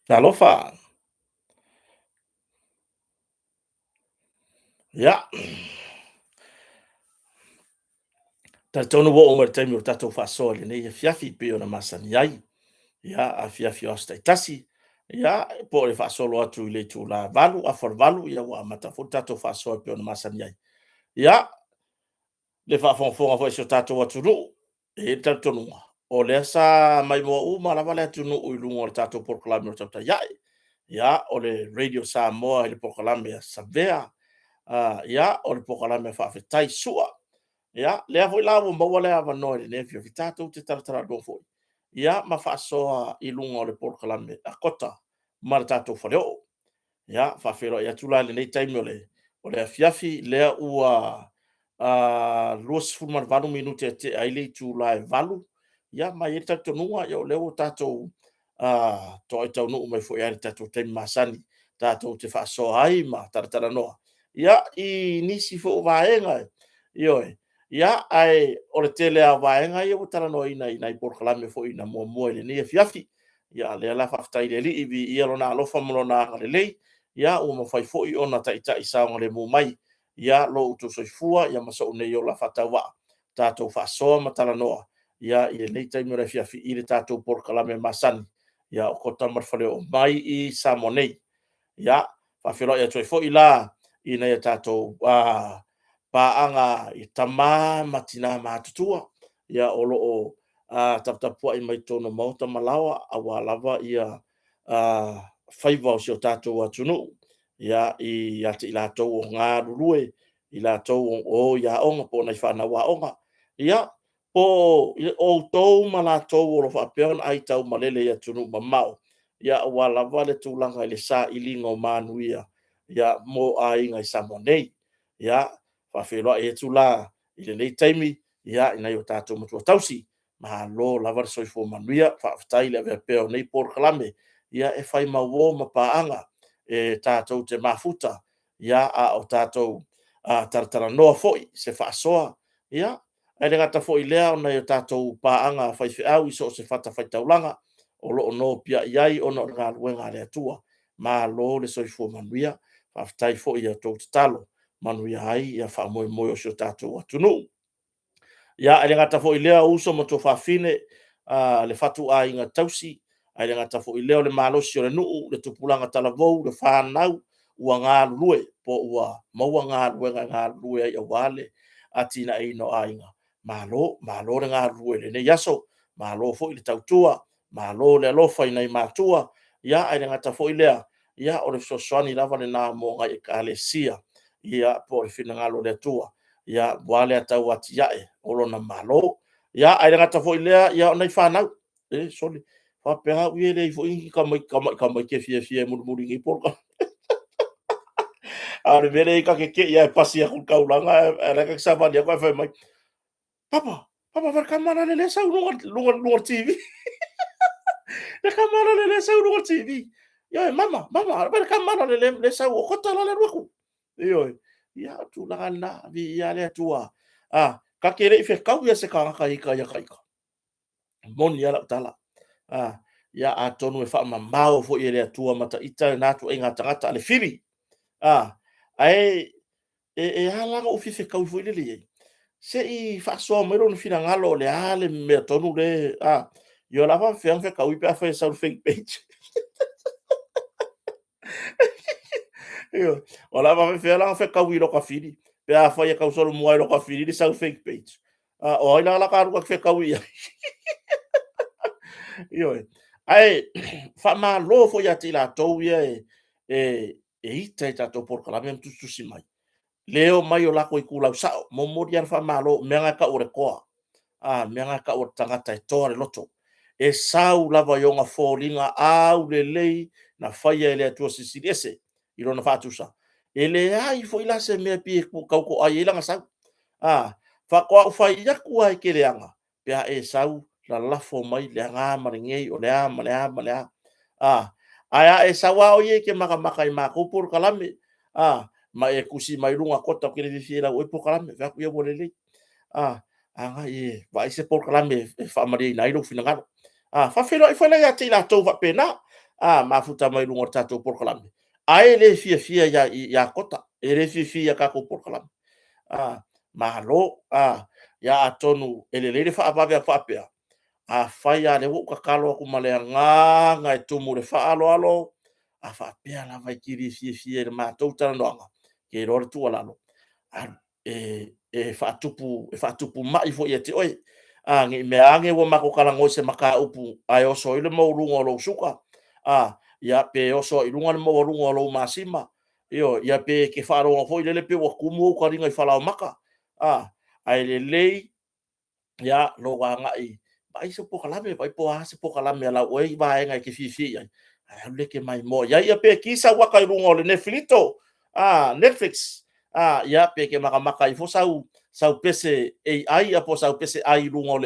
Talofa. Ia. Talitonu ua oo mai le taimi o le tatou faasoa i lenei afiafi e pei ona masani ai. Ia, afiafi o aso taitasi. Ia, po o le faasolo atu i le itula e 8, 7:30, ia ua amata foi le tatou faasoa e pei ona masani ai. Ia, le faafogafoga foi a si o tatou atunuu, e i ai le talitonuga, o lea sa maimoa uma lava le atunuu i luga o le tatou polokalame o le Tautai Ae. Ia, o le Radio Samoa i le polokalame a Savea, ia, o le polokalame a Faafetai Sua. Ia, lea foi la ua maua le avanoa i lenei afiafi, tatou te talatalanoa foi, ia ma faasoa i luga o le polokalame a Kota ma le tatou Faleoo. Ia, faafeiloai atu la i lenei taimi o le afiafi, lea ua 28 minute e tea ai le itula e 8, ia ma e i ai le talitonuga o lea ua tatou toai taunuu mai foi i le tatou taimi masani tatou te faasoa ai ma talatalanoa i nisi foi o vaega, ioe. Ia, ae o le tele lava o vaega ia ua talanoaina i nai polokalame foi na muamua i lenei afiafi. Ia, o lea la faafetai i le Alii, viia Lona alofa ma Lona agalelei ua mafai foi ona taitai saogalemu mai lo outou soifua ma sou nei ola faatauvaa, tatou faasoa ma talanoa i lenei taimi o le afiafi i le tatou polokalame masani o Kota ma le Faleoo mai i Samoa nei. Ia, faafeiloai atu ai foi la i nai a tatou paaga i tama ma tina matutua o lo o taputapuai mai totonu o maota ma laoa aua lava faiva o si o tatou atunuu, ia te i latou o galulue, i latou o o i aoga po o nai fanau aoga, ia, po o outou ma latou o lo o faapea ona aitaumalele i atunuu mamao aua lava le tulaga i le sailiga o manuia mo aiga i Samoa nei. Ia, faafeiloai atu la i lenei taimi i nai o tatou matua tausi, malo lava le soifua manuia, faafetai le avea pea o nei polokalame e fai ma uo ma paaga e tatou te mafuta a o tatou talatalanoa foi i se faasoa, ae le gata foi i lea o nai a tatou paaga faifeau i so o se fatafaitaulaga o lo o nopiai ai ona o le galuega a le Atua. Malo le soifua manuia, faafetai foi i a outou tatalo, manuia ai faamoemoe o si o tatou atunuu. Ia, ae le gata foi i lea o uso ma tuafafine, le fatuaiga tausi, ae le gata foi i lea o le malosi o le nuu, le tupulaga talavou, le fanau ua galulue po ua maua galuega e galulue ai aua le atinaeina o aiga. Malo, malo le galulue i lenei aso, malo foi le tautua, malo le alofa i nai matua, ae le gata foi i lea, o le fesoasoani lava lena mo nai Ekalesia, po o le finagalo o le Atua aua lea tau atiae o lona Malo. Ia, ae le gata foi i lea o nai fanau, sole, faapea au ia e leai foi ni tamai tamaiti e fiafia e mulimuli i nei polokalame. A o le mea lea ta te te i lava e pasi atu i le taulaga ae o la e ta te savali atu ae fai mai, Papa, Papa, vaai i le tama lale lea e sau i luga o le TV. Le tama lale lea e sau i luga o le TV. Ioe, mama, mama, vaai i le tama lale lea e sau, o Kota la le alu atu. Ioe, ia o le tulaga lena, viia le Atua. Ta te le i fetaui lava ma se tagata i ita ia ita. E moni lava lau tala. Ia atonu e faamamao foi e le Atua ma ita lena ituaiga tagata le fili. Ae e ala la ona ou fia fetaui foi lele i ai, se i faasoa mai lona finagalo o le a le mea tonu lea. Ia o le a faapefea ona fetaui pe afai e sau i le fake page. Ioe. O le a faapefea la ona fetaui i lota fili pe afai e tausolomua i lota fili le sau fake page. O ai la o le a ta alu ta te fetaui i ai? Ioe. Ae faamalo foi ia te i latou ia e ita i tatou polokalame ma tusitusi mai, le omai o latou itulau sao, momoli lava le faamalo, o mea na e tau o le toa, a mea na e tau o le tagata e toa le loto. E sau lava i ona foliga aulelei na faia e le Atua Silisili Ese i lona faatusa. E leai foi la se mea e fia tau toai ai lana sau. A, faatoa ou fai atu lava e te leaga pe a e sau lalafo mai le a ma lenei, o le a ma le a ma le a. Ae a e sau lava oe ia e te matamata i matou polokalame, ma e tusi mai i luga, Kota ou te le fiafia i lau oe polokalame. Ou fai atu, ia ua lelei. Agai e vaai se polokalame e faamalieina ai lou finagalo. Faafeiloai foi la ia te i latou faapena. mafuta mai luga o le tatou polokalame, ae le fiafia ia Kota, e le fiafia ia tatou polokalame. Malo, ia atonu e lelei le faavave atu faapea, afai lava o lea ua ou tatalo atu ma le agaga e tumu i le faaaloalo, a faapea lava e te le fiafia i le matou talanoaga, ou te iloa o le tuualalo, alu e faatupu mai foi ia te oe. Ne i mea ane ua matou talanoa i se mataupu ae oso ai le maualuga o lou suka, ia pe oso ai i luga le maualuga o lou masima, ioe, ia pe e te faalogo foi lele pei ua tumu ou taliga i falaoamata. Ae lelei lou agai, vaai se polokalame, vaai po o a se polokalame a lau vaega e te fiafia i ai, ae alu lea e te maimoa i ai. Ia pe ki sau ata i luga o le Nefilito, Netflix, ia pe te matamata ifo sau pese AI po o sau pese ai i luga o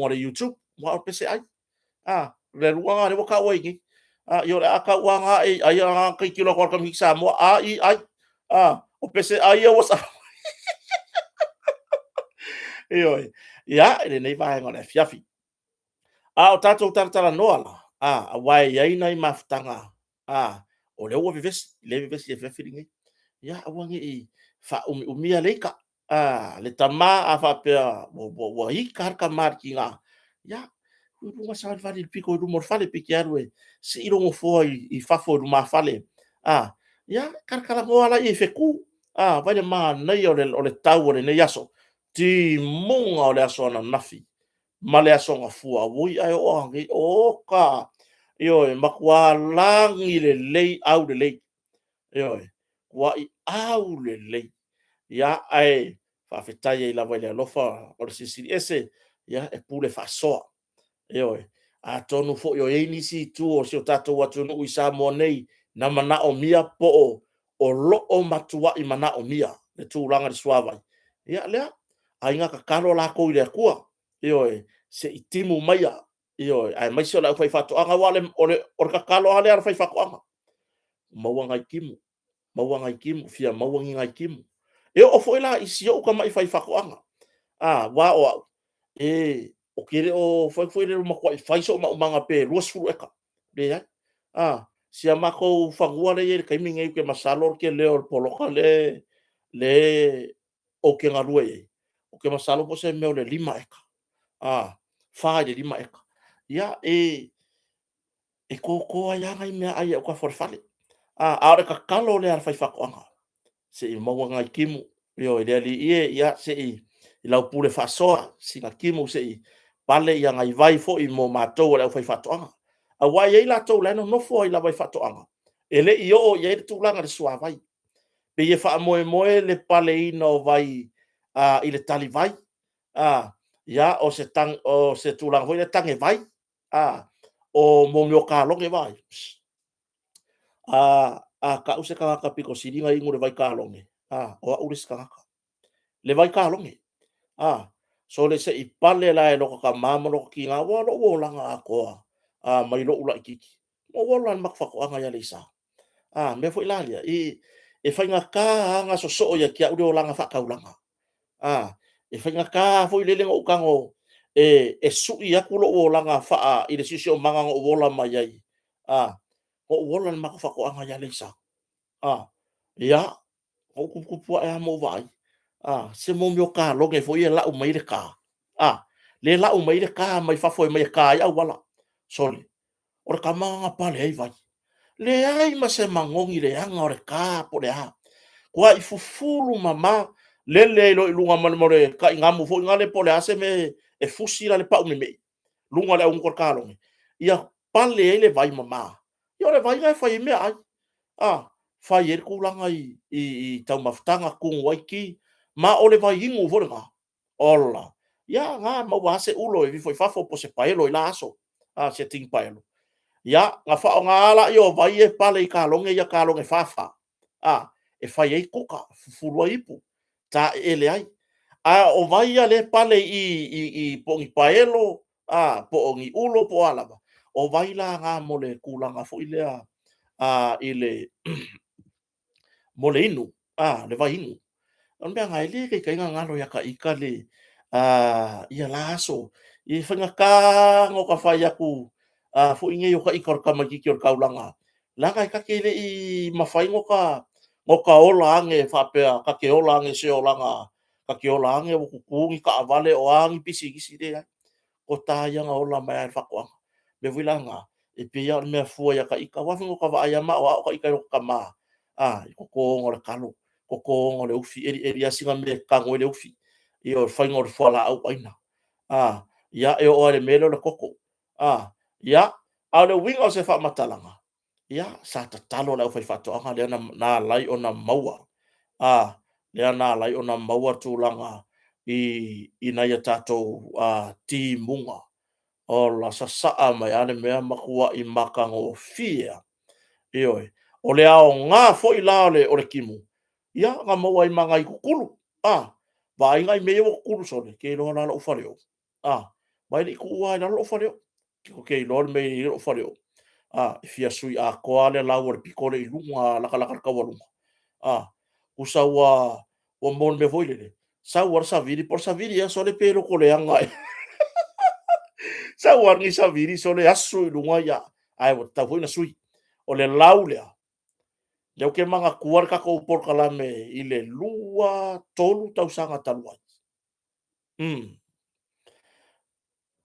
le YouTube, aua o pese ai. O le lua lena o lea ua tau ai nei. Ia o le a tau lava na AI na tilotilo atu lava le tamaitiiti Samoa, A I ai. O pese ai ia ua sau. Ioe. Ia, i lenei vaega o le afiafi. A o tatou talatalanoa la, aua e i ai nai mafutaga, o lea ua vevesi, lea e vevesi i le afiafi lenei. Ia aua ne i faaumiumia le ita. Le tama a faapea ua ita lava le tama i le tiga, ia tuu i luga savalivali i le pito i luma o le fale pe e te alu e sii lou nofoa i fafo i lumafale, ia talatalanoa laia i fetu. Vaai i le manaia o le tau o lenei aso, timuga o le aso ananafi ma le aso Gafua, auoi ae oo ananei, oka! Ioe, matua lagi lelei aulelei. Ioe, matuai aulelei. Ia, ae faafetai ai lava i le alofa o le Silisili Ese e pule faasoa. Ioe. Atonu foi o i ai nisi itu o si o tatou atunuu i Samoa nei na manaomia po o lo o matuai manaomia le tulaga i le suavai, ia lea, ai na tatalo latou i le Atua, ioe, se i timu maia, ioe, aemaise o le aufaifaatoaga. Aua o le tatalo lava lea a le aufaifaatoaga, maua nai timu, maua nai timu, fia maua ni nai timu. E oo foi la i si ou tamai faifaatoaga, aua o au, ou te le o foi lele matuai fai sou maumaga pe 20 eka, leai. Si a matou fanua lea e i ai i le taimi lenei, ou te masalo o le tele o le poloka lea ou te galue ai, ou te masalo po o se mea o le 5 eka, 4 i le 5 eka. Ia, e toto ai lava nai meaai i autafa o le fale. A o le tatalo lea a le faifaatoaga, se i maua nai timu. Ioe, le Alii e, ia se i lau pule faasoa, sina timu se i pale nai vai foi mo matou o le aufaifaatoaga. Aua e i ai latou o la e nonofo ai lava i faatoaga, e le i oo i ai le tulaga i le suavai. Pei e faamoemoe le paleina o vai i le talivai, ia, o se tulaga foi lea tanevai, o mea o kaloge. Vaai, a tau se tagata aupito sili ona inu le vai kaloge, o au le isi tagata. Le vai kaloge. Sole se i pale la i lota tama ma lota tina, aua o lou olaga atoa mai lou laitiiti, na ou ola lava i le matou faatoaga i Aleisa. O le mea foi la lea, e faigata lava ona sosoo ia te au le olaga faataulaga. E faigata foi lele ona ou tago e sui atu lou olaga i le siosiomaga na ou ola mai ai, na ou ola i le matou faatoaga i Aleisa. Ia, na ou tuputupu ae lava ma ou vaai, se mea o kaloge foi ia e lau mai ai le ta, lea e lau mai ai le ta mai fafo e aumai e ta ai auala. Sole, o le tama lena na pale ai vai. Leai ma se manogi leaga o le ta po o le a, matuai fufulu mama, lele ai loa i luga ma le mea o le taigamu foi lea po o le a se mea e fusi la le pau memei, luga o le auguta o le kaloge, ia pale ai le vai mama. Ia o le vai lena e fai ai meaai, fai ai le tulaga i taumafataga, tunu ai ti, ma o le vaiinu foi lena, ola! Ia na maua lava se ulo e aveifo i fafo po o se paelo i la aso, se tini paelo. Ia, ona faaaoga lea o vai ia e pale i kaloge ia kaloge fa fa, e fai ai kuka, fufulu ai ipu, taeele ai. A o vai ia lea e pale i i po o ni paelo, po o ni ulo po o a lava, o vai la na mo le tulaga foi lea mo le inu, le vaiinu. O le mea lena, e le taitai ona galo ia te ita ia la aso. E faigata ona ota fai atu foi nei o ka ita o le tamaititi o le taulaga, leaga e ta te le i mafai no ka ola ane faapea ta te ola ane i se olaga, ta te ola ane ua tutu ni taavale o a ni pisinisi, leai. O ta ia na ola mai lava i le faatoaga. O le mea foi la lena, e pei lava o le mea fua ia ta ita, aua foi na ota vaai lava ma aoao ta ita i lota tama, i le totoina o le talo, totoina o le ufi, elieli lava sina mea e tanu ai le ufi, ioe, le faiga o le fualaau aina. Ia, e oo lava i le mea lea o le toto. Ia, a o le uiga o se faamatalaga, ia, sa tatalo le aufaifaatoaga lea na ala ai ona maua, lea na ala ai ona maua tulaga i nai a tatou timuga. Ola, sasaa mai lava le mea, matuai matagofie lava. Ioe. O le aoga foi la o le timu, ia, na maua ai ma nai tutulu. Vaai nai mea ia ua tutulu sole, e te iloa la lou faleoo, aua e le i tuua lava i lalo lou faleoo. Ou te iloa le mea e i ai lou faleoo, e fia sui atoa lava le lau a le pito lea i luga, latalata i le taualuga. Tusa ua mo le mea foi lele, sau lava le savili, po o le savili ea sole pe loto leaga ea. Sau lava lenei savili sole asu i luga, ae ua tatau foi ona sui. O le lau lea, lea ou te manatua le tatou polokalame i le 2, 3 tausaga talu ai.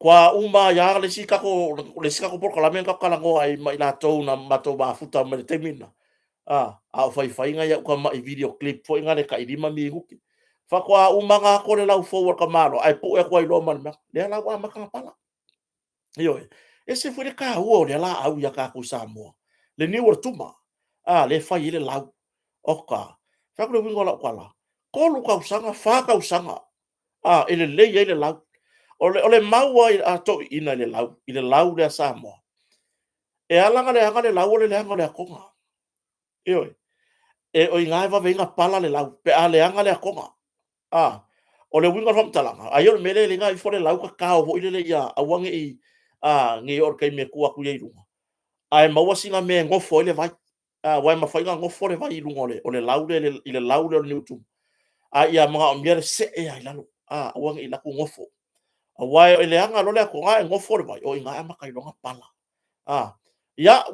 Faatoa uma ai lava le isi tatou polokalame na tatou talanoa ai ma i latou na matou mafuta mai le taimi lena, a o faifai nai au tamai video clip foi na e tai 5 minute. Faatoa uma ona ato le laufou a le tamaloa, ae pue atu ai loa ma le mea. Lea la ua amata ona pala. Ioe. E ese foi le taua o lea laau ia tatou i Samoa, le niu o le tuma, lea e fai ai le lau. Oka, fai atu le uiga o lau tala, 3 tausaga, 4 tausaga e lelei ai le lau. O le mau a toeaiina i le lau, i le lau lea a Samoa, e ala ona leaga le lau o le leaga o le atoga. Ioe. O i ina e vave ai ona pala le lau, pe a leaga le atoga. O le uiga o le faamatalaga, ai o le mea lea e ala ai ona aveifo le lau tatao foi lele ia aua ne i oo i le taimi e tuu atu ai i luga, ae maua sina mea e nofo ai le vai. Aua e mafai ona nofo le vai i luga o le lau lea i le lau lea o le niu tuma, a ia manaomia le see lava i lalo, aua ne i alu atu nofo. Aua e leaga loa le atoga ae nofo le vai, o i ina e amata ai loa ona pala. Ia,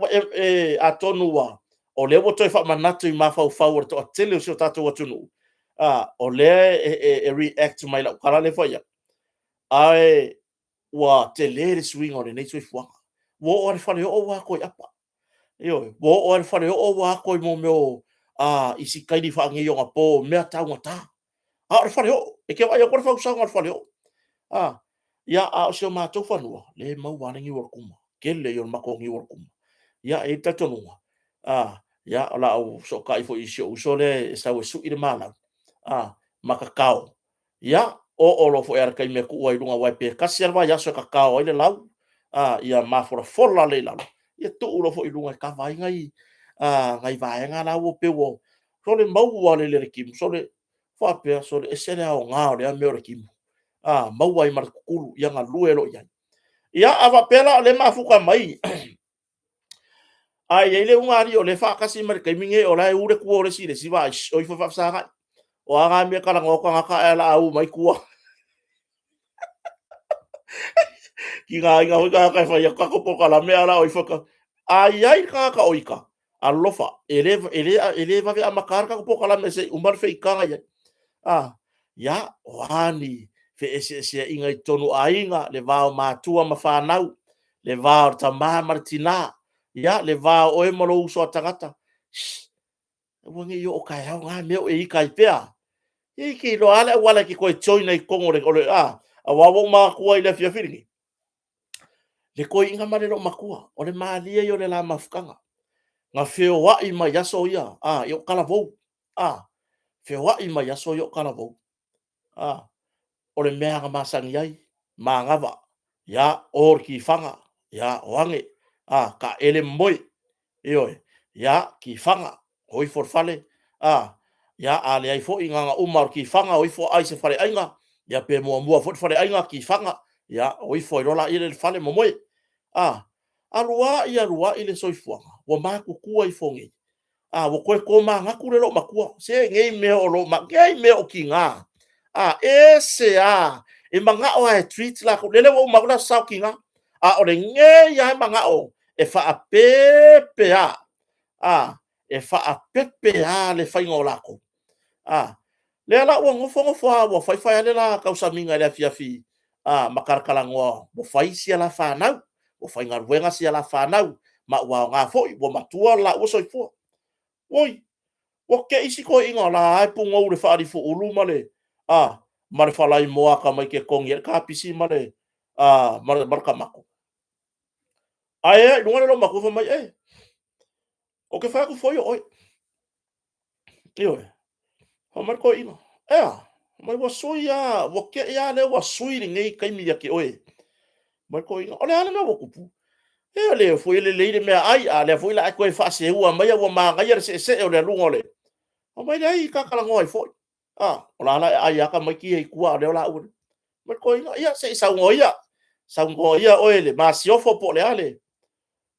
atonu o lea ua toe faamanatu i mafaufau o le toatele o si o tatou atunuu, o lea e react mai i lau tala lea e fai atu, ae ua tele le suiga o lenei soifuaga. Ua oo lava i le faleoo ua ato i apa. Ioe, ua oo lava i le faleoo ua ato i mea o isitaili faaneionapo, mea taugata. A o le faleoo, e te vaai atu le fausaga o le faleoo. Ia, a o si o matou fanua, lea e maua lava le niu o le tuma, tele ia o le matou niu o le tuma. Ia, e i ai le talitonuga, ia, o le a ou fesootai foi i si ou uso lea e sau e sui le ma lau, ma tatao. Ia, oo loa foi i le taimi e tuu ai i luga, aua pe tasi lava le vaiaso e tatao ai le lau, ia mafolafola lelei i lalo, ia tuu loa foi i luga e kava ai nai vaega la ua pei ua... Sole, maua lelei e le timu, sole, faapea, sole, e ese le aoga o lea mea o le timu, maua ai ma le tutulu, ia galue loa i ai. Ia, a faapea la o lea e mafuta mai, ae i ai le ulugalii o lea e faatasi mai i le taimi lenei o la e u le tua o le isi i le isi vaai, o ifo e faafesagai. O a na mea e talanoa atu tagata ae o le a u mai tua. Tigaina foi tagata e fai atu tatou polokalame ae o le a o ifo. A i ai le tagata o ita, alolofa, e le vave amataina le tatou polokalame se i uma le feita na i ai. Ia, o a ni feeseeseaiga i totonu o aiga, le va o matua ma fanau, le va o le tama ma le tina, ia, le va o oe ma lou uso a tagata, sss aua ne i oo taeao na mea o e ita ai pea. E te iloa lava le auala e te toe join ai i totonu o le... aua ua ou manatua i le afiafi lenei, le toeaina ma le loomatua, o le malie ia o le la mafutaga. Na feoai mai aso ia o talavou, feoai mai aso ia o talavou. O le mea na masani ai, manava, ia, o le tifaga, ia, o age, taele momoe, ioe, ia, tifaga, o ifo i le fale, ia, a leai foi na ona uma lava o le tifaga o ifo ai i se faleaiga, ia pe muamua foi le faleaiga tifaga, ia o ifo ai loa lea i le fale momoe. Alu ai alu ai le soifuaga, ua matutua ifo nei, ua toe tomanatu le loomatua, se nei mea o nei mea o tiga, ese lava, e manao lava e treat latou. Lele ua uma atu le Aso Sa o Tina, A o lenei lava e manao e faapepe lava, a, e faapepe lava le faiga o latou. A, lea la ua nofo nofo lava ua fai fai lava le la tausamiga i le afiafi ma talatalanoa ua fai si a la fanau, ua faigaluega si a la fanau, ma ua aoga foi, ua matua le laua soifua. Oi, ua te i si toeaina o la e lava e punou i le faalifuulu ma le falaimoa atamai e te togi ai le kapisi ma le tamato. Ae ea i luga le loomatua fai mai, E! ou te fai atu foi o oe. Ioe. Fai mai le toeaina, e a? Fai mai, ua sui lava, ua te i lava lea ua sui lenei taimi ia te oe. Fai mai le toeaina, o le a le mea ua tupu? E leai foi e lelei le meaai, a o lea foi o le a e toe faaseua maia ua manaia le seesee o le aluga o le... Fai mai, leai, ta talanoa ai foi. O la e la e aai lava tamaiti ia i tua, a o lea o le a... Fai mai le toeaina, ia se i saunoa ia, saunoa ia oe i le masiofo po o le a le...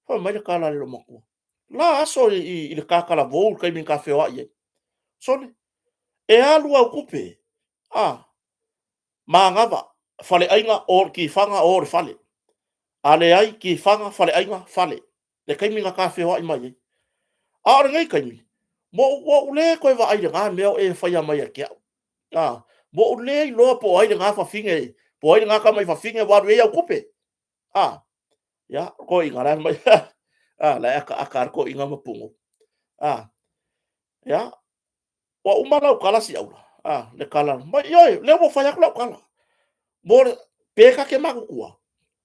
Fai mai le tala a le loomatua, o la aso i le ta talavou i le taimi na ta feoai ai? Sole, e alu au tupe, manava, faleaiga, o i le tifaga o i le fale. A leai, tifaga, faleaiga, fale. Le taimi na ta feoai mai ai. A o lenei taimi, ua ou le toe vaai i lena mea o e faia mai ia te au. Ua ou le iloa po o ai lena fafine, po o ai lena tamai fafine ua alu i ai au tupe. Ia, o le toeaina la e fai mai, o la e ataata lava le toeaina ma pugou. Ia, ua uma lau tala Siaula? Le tala, ioe, o lea ua ou fai atu lau tala. Pe ta te matutua,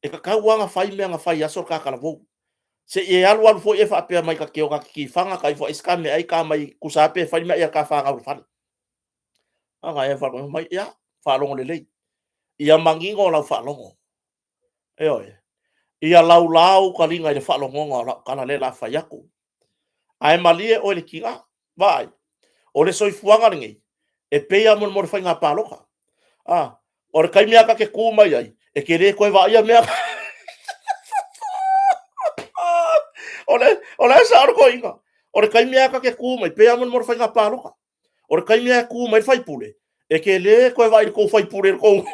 e tatau lava ona fai mea na fai i aso o le ta talavou. Se i e alu alu foi e faapea mai ta te o ta te tifaga, ta ifo e ai se ta meaai, ta omai tusa lava pe fai le meaai a ta fanau i le fale. Ona e fai mai, ia, faalogo lelei, ia manino lau faalogo. Ioe. Ia laula ou taliga i le faalogoga o lau tala lea o le a fai atu. Ae malie oe le tiga. Vaai, o le soifuaga lenei, e pei lava mo le faiga palota. A, o le taimi lava ta te tu mai ai, e te le toe vaaia mea. O le, o le sao le toeaina. O le taimi lava ta te tu mai, pei lava mo le faiga palota. O le taimi lava e tu mai le faipule, e te le toe vaai i le tou faipule i le tou.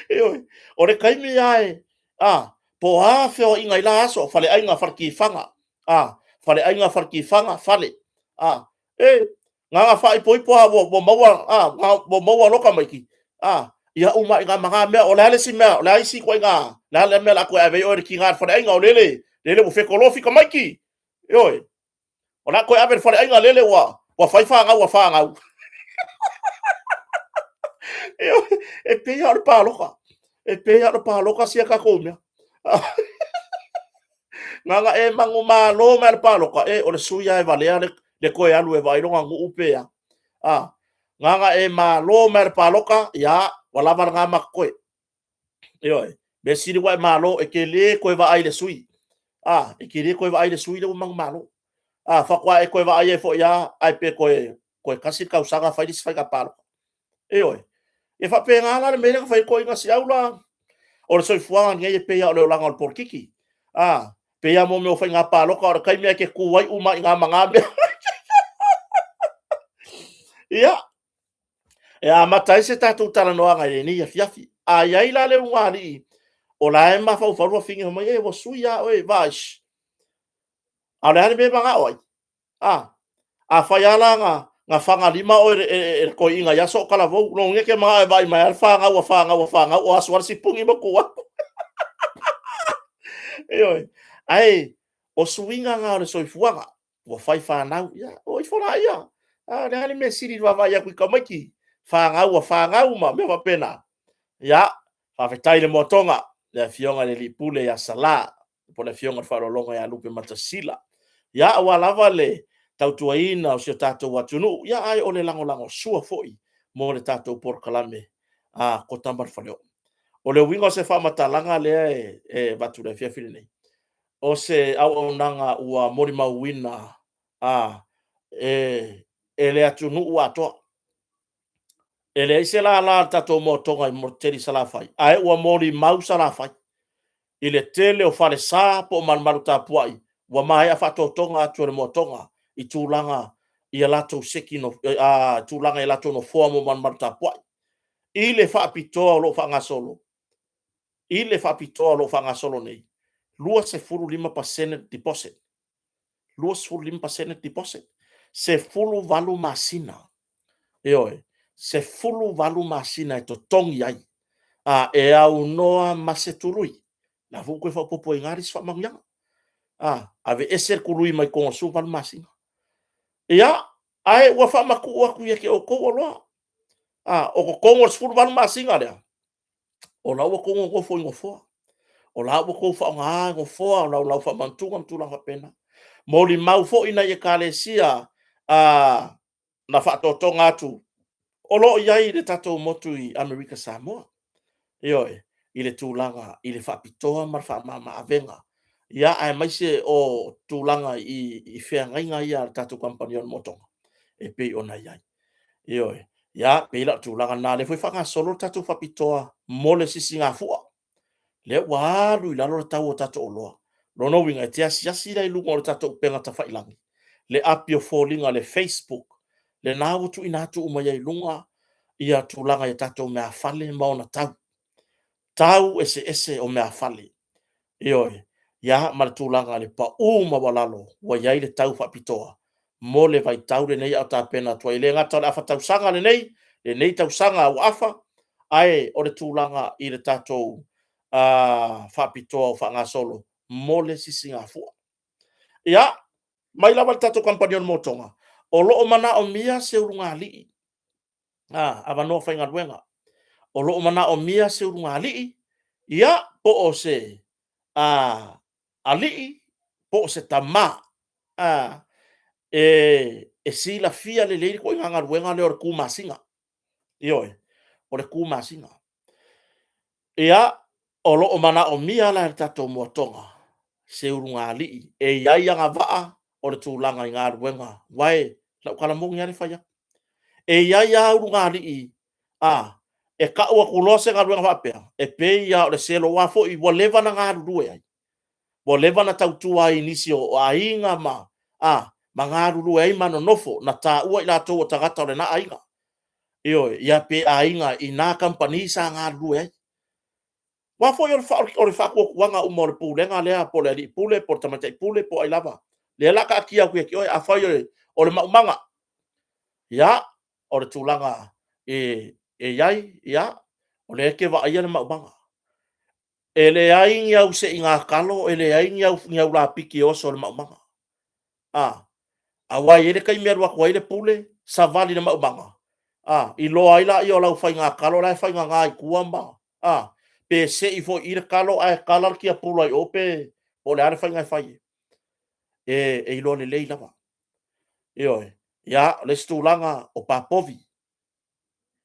Ioe, o le taimi lava e, a, po o a feoaiga i la aso, faleaiga, faletifaga, a, faleaiga, faletifaga, fale, a, e, na ona faaipoipo lava ua maua, a, ua maua loa tamaiti, a, ia uma ai i ina ma na mea. O le a le isi mea, o le a isi ituaiga, o le a le mea o le a toe ave ai oe i le tiga i le faleaiga, o lele, lele ua fetolofi tamaiti. Ioe. O le a toe ave i le faleaiga lele ua, ua fai fanau a fanau. Ioe, e pei lava o le palota. E pei lava o le palota sia tatou mea. Na ona e manumalo mai le palota, e, o le sui lava e valea le toe alu e vaai lona nuu pe a. A, na ona e malo mai le palota, ia, ua lava lena ma totoe. Ioe. Mea sili ua e malo, e te le toe vaai i le sui. A, e te le toe vaai i le sui lea ua manumalo. A, faatoa e toe vaai ai foi lava, ae pe toe, toe tasi le tausaga fai le isi faiga palota. Ioe. E faapena la le mea lea na fai ai toeaiina Siaula. O le soifuaga lenei e pei lava o le olaga o le polokiki. A, pei lava mo mea o faiga palota, o le taimi lava e te tu ai uma i ina ma na mea. Ia, e amata ai se tatou talanoaga i lenei afiafi. A i ai la le ulugalii o la e mafaufau le fafine fai mai, e ua sui lava oe, vaai. A o le a le mea e manao ai? A, afai lava la na, na fagalima oe e le toeaina i aso o talavou, lona uiga e te manao e vaai mai lava le fanau a fanau a fanau o asu lava le sipuni ma tu atu. Ioe. Ae o suiga na o le soifuaga. Ua fai fanau, ia, o ifo laia. A, o le a le mea sili i le vaavaai atu i tamaiti, fanau a fanau ma mea faapena. Ia, faafetai i le moatoga, le Afioga i le Alii Pule ia Sala, po o le Afioga i le Faaaloaloga ia Lupematasila. Ia, aua lava le tautuaina o si o tatou atunuu, ia, ae o le lagolagosua foi mo le tatou polokalame a Kota ma le Faleoo. O le uiga o se faamatalaga lea e avatu i le afiafi lenei, o se auaunaga ua molimauina a e, e le atunuu atoa. E leai se lala a le tatou moatoga i Motutele i Salafai, ae ua molimau Salafai i le tele o falesa po o malumalu tapuai ua maea faatotoga atu e le moatoga i tulaga i a latou seki no, a, tulaga i latou nofoa mo malumalu tapuai. I le faapitoa o lo o faagasolo, i le faapitoa o lo o faagasolo nei, 25% deposit, 25% deposit, 18 masina, ioe, 18 masina e totogi ai, a, e aunoa ma se tului. O la foi ua toe faaopoopo i ina le isi faamanuiaga. A, aveese le tului mai totonu o le 18 masina. Ia, ae ua faamatuu atu ia te outou oloa. A, o totonu o le 18 masina lea, o la ua outou nonofo i nofoa, o la ua outou faaaogaina nofoa o laulau faamanutuga ma tulaga faapena. Molimau foi nai ekalesia na faatotoga atu o lo o i ai i le tatou motu i Amerika Samoa. Ioe, i le tulaga i le faapitoa ma le faamama avega, ia aemaise o tulaga i feagaiga ia a le tatou kamupani o le Motoga e pei ona i ai. Ioe, ia, e pei la o le tulaga lena, o lea foi e faagasolo le tatou faapitoa mo le sisigafua, lea ua alu i lalo le tau o tatou oloa. O lona uiga, e te asiasi la i luga o le tatou upega tafailagi, le api o foliga le Facebook, lena ua tuuina atu uma i ai i luga ia tulaga i tatou meaafale ma ona tau, tau eseese o meaafale. Ioe, ia ma le tulaga i le pau maualalo ua i ai le tau faapitoa mo le vaitau lenei a o tapena atu ai. E le gata o le afa tausaga lenei, lenei tausaga ua afa, ae o le tulaga i le tatou faapitoa o faagasolo mo le sisigafua. Ia, mai lava i le tatou kamupani o le Motoga, o lo o manaomia se ulugalii, avanoa faigaluega. O lo o manaomia se ulugalii, ia, po o se alii po o se tama e silafia lelei le ituaiga galuega lea o le tu masina. Ioe, o le tu masina. Ia, o lo o manaomia la e le tatou Motoga se ulugalii e i ai agavaa o le tulaga i galuega, aua o lau tala moni lava lea e fai atu. E i ai lava ulugalii e tau atu loa se galuega faapea, e pei lava o le selo, aua foi ua leva ona galulue ai, ua leva ona tautua ai i nisi o aiga ma galulue ai ma nonofo, na taua i latou o tagata o lena aiga. Ioe, ia pe aiga i na kamupani sa galulue ai. Aua foi o le faatuatuaga uma o le pulega lea po o le alii pule po o le tamaitai pule po o ai lava, lea o le a taatia atu ia te oe. Afai o le maumaga, ia, o le tulaga e i ai, ia, o lea e te vaaia le maumaga. E leai ni au seiga talo, e leai ni au lapiki e oso i le maumaga. Aua e i ai le taimi e alu atu ai le pule, savali i le maumaga, iloa ai lea o lau faiga talo la e faigaga i tua ma, pe sei foi i i le talo ae tala le tiapula i o po o le a le faiga e fai ai. E iloa lelei lava. Ioe. Ia, o le isi tulaga o papovi.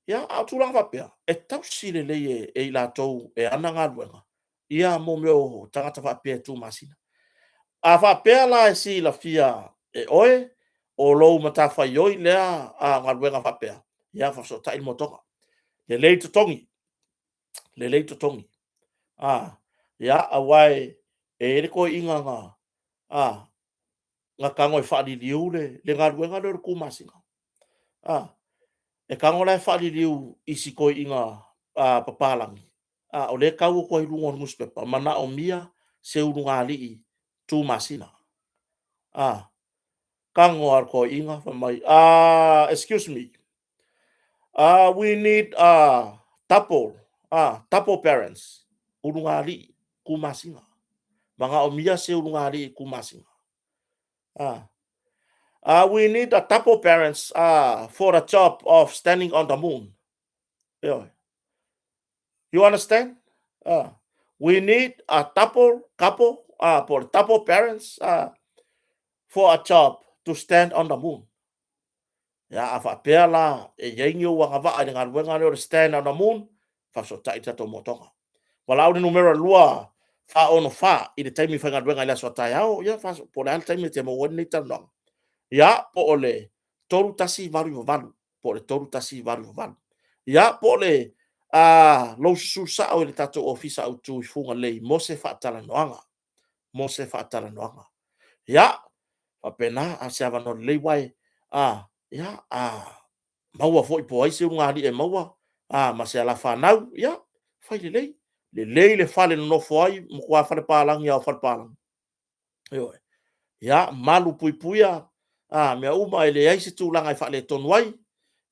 Ia, a o tulaga faapea, e tausi lelei e i latou e ana galuega ia mea o tagata faapea e tu masina. A faapea la e silafia e oe o lou matafaioi lea galuega faapea, ia faafesootai le Motoga. Lelei totogi, lelei totogi. Ia, aua e i ai le toeaina na tago e faaliliu le galuega lea o le tu masina. E tago la e faaliliu i si toeaina papalagi, a o lea e tau atu ai i luga o le nusipepa, manaomia se ulugalii tu masina. Tago lava i le toeaina fai mai, excuse me, we need a double, double parents, ulugalii tu masina. Manaomia se ulugalii tu masina. We need a double parents for the job of standing on the moon. Ioe. You understand? We need a double couple, po o le double parents for a job to stand on the moon. Ia, a faapea la e i ai ni ou agavaa i le galuega lea o le stand on the moon, faafesootai le tatou motoga. Valaau i le numera 2 464 i le taimi faigaluega i le aso a taeao, ia po o le a le taimi e te maua ai lenei talanoaga. Ia, po o le 3188, po o le 3188. Ia, po o le lou susu sao i le tatou ofisa autu i Fugalei mo se faatalanoaga, mo se faatalanoaga. Ia, faapena, a o se avanoa lelei, aua a, ia, a maua foi po o ai se ulugalii e maua, ma se alafanau, ia, fai lelei. Lelei le fale e nonofo ai, matua falepalagi lava o falepalagi. Ioe. Ia, malu puipuia mea uma, e leai se tulaga e faaletonu ai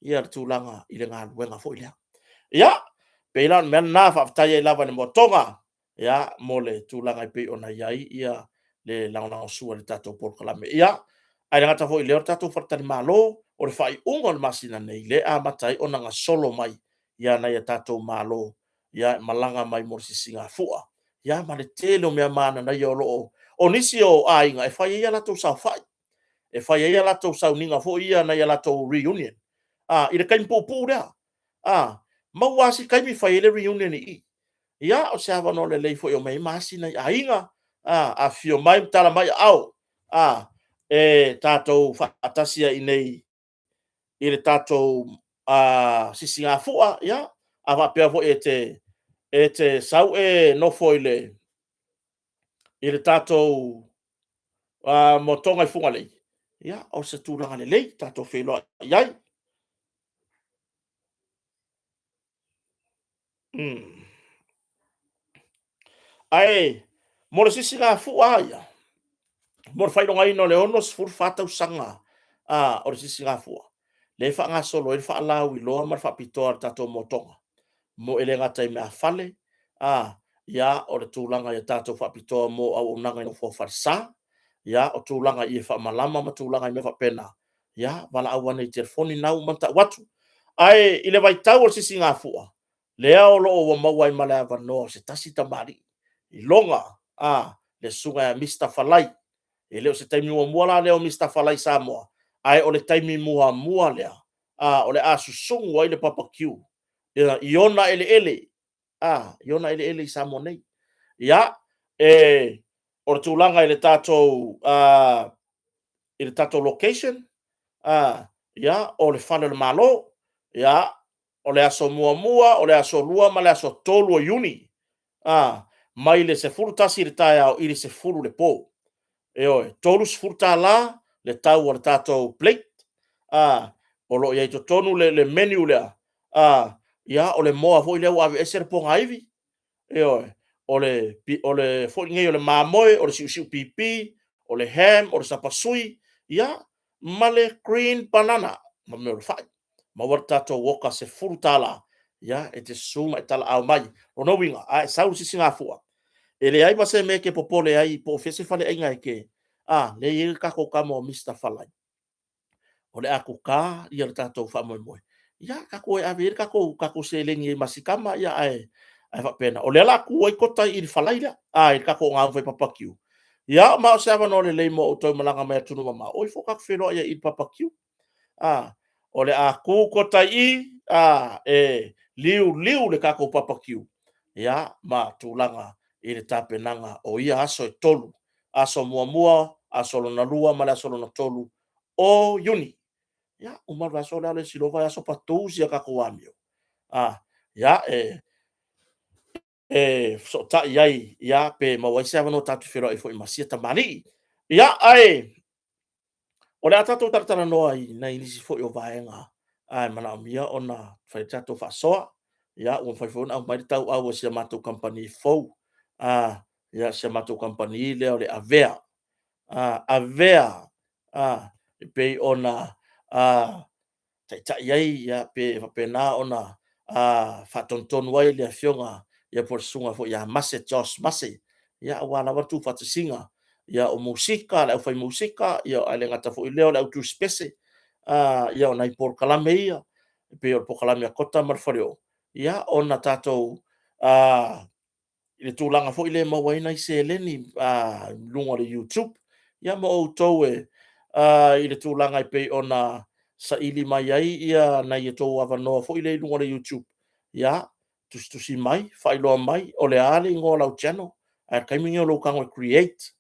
le tulaga i le galuega foi lea. Ia, pei la o le mea lena, faafetai ai lava i le Moatoga, ia, mo le tulaga e pei ona i ai le lagolagosua i le tatou polokalame. Ia, ae le gata foi i lea o le tatou faletalimalo, o le faaiuga o le masina nei, lea e amata ai ona gasolo mai nai a tatou malo e malaga mai mo le sisigafua, ia ma le tele o mea mananaia o lo o... O nisi o aiga e fai ai a latou saofai, e fai ai a latou sauniga foi ia, nai a latou reunion i le taimi puupuu lea. Maua lava si taimi fai ai le reunion i i. Ia, o se avanoa lelei foi e omai ai ma asi nai aiga, afifio mai ma tala mai aao, e tatou faatasi ai i inei i le tatou sisigafua. Ia, a faapea foi e te sau e nofo i le tatou moatoga i Fugalei, ia o se tulaga lelei tatou feiloai ai. Ae mo le sisigafua lava ia, mo le faailogaina o le 64 tausaga o le Sisigafua, lea e faagasolo ai le faalauiloa ma le faapitoa a le tatou motoga, e le gata i meafale, o le tulaga i tatou faapitoa mo auaunaga i nofo a falesa, o tulaga i ie faamalama ma tulaga i mea faapena, ia valaau ane i telefoni na ua uma ona tau atu. Ae i le vaitau o le Sisigafua, lea o lo o ua maua ai ma le avanoa o se tasi tamalii, iloga le susuga ia Mr Falai. E le o se taimi muamua la lea o Mr Falai i Samoa, ae o le taimi muamua lea o le a susugu ai le barbecue i ona eleele i Samoa nei. Ia, o le tulaga i le tatou location, ia, o le fale o le Malo. O le aso 1, o le aso 2 ma le aso 3 o Iuni, mai le 11:00 i le taeao i le 10:00 i le po. Ioe, e $30 le tau o le tatou plate, o lo o i ai i totonu le menu lea, o le moa foi lea ua aveese le pogaivi, ioe, o le mamoe, o le siusiu pipi, o le ham, o le sapasui, ia ma le green banana, ma mea o le fai. Maua le tatou oka $10, e te susu ma e talaau mai. O lona uiga, a e sau i le Sisigafua, e leai ma se mea e te popole ai po o fea se faleaiga e te... a, lea e i ai le tatou tama o Mr Falai, o le a kuka le tatou faamoemoe, ia tatou o e ave i ai le tatou seleni ma si tama, ae faapena. O lea o le a tu ai Kota i le falai lea, i le tatou fai bbq. Ia ma o se avanoa lelei mo outou e malaga mai atunuu mamao, o ifo tatou feiloai ai i i le bbq. O le a tu Kota i i, e liuliu le tatou bbq ma tulaga i le tapenaga o ia aso e 3, aso muamua, aso lona lua ma le aso lona tolu o Iuni. Ia, uma le vaiaso alu ese loa vaiaso faatu si a tatou amio. Ia, e fesootai ai pe maua ai se avanoa tatou te feiloai ai ma sia tamalii. Ia, ae o le a tatou talatalanoa i nai nisi foi o vaega e manaomia ona fai le tatou faasoa. Ia, ua mafai foi ona aumai le tauau a si a matou kamupani fou, si a matou kamupani lea o le Avea. Avea, e pei ona taitai ai pe faapena ona faatonutonu ai le Afioga po o le Susuga foi ia Mase Josh Mase, aua lava le tuufaatasiga o musika, le aufai musika, ae le gata foi i lea o le au tusipese, o nai polokalame ia, e pei o le polokalame a Kota ma le Faleoo, ona tatou i le tulaga foi lea e maua ai nai seleni i luga o le YouTube. Ia ma outou i le tulaga e pei ona saili mai ai nai a outou avanoa foi lea i luga o le YouTube, ia, tusitusi mai, faailoa mai o le a le igoa o lau channel, ae o le taimi lenei o lou tago e create,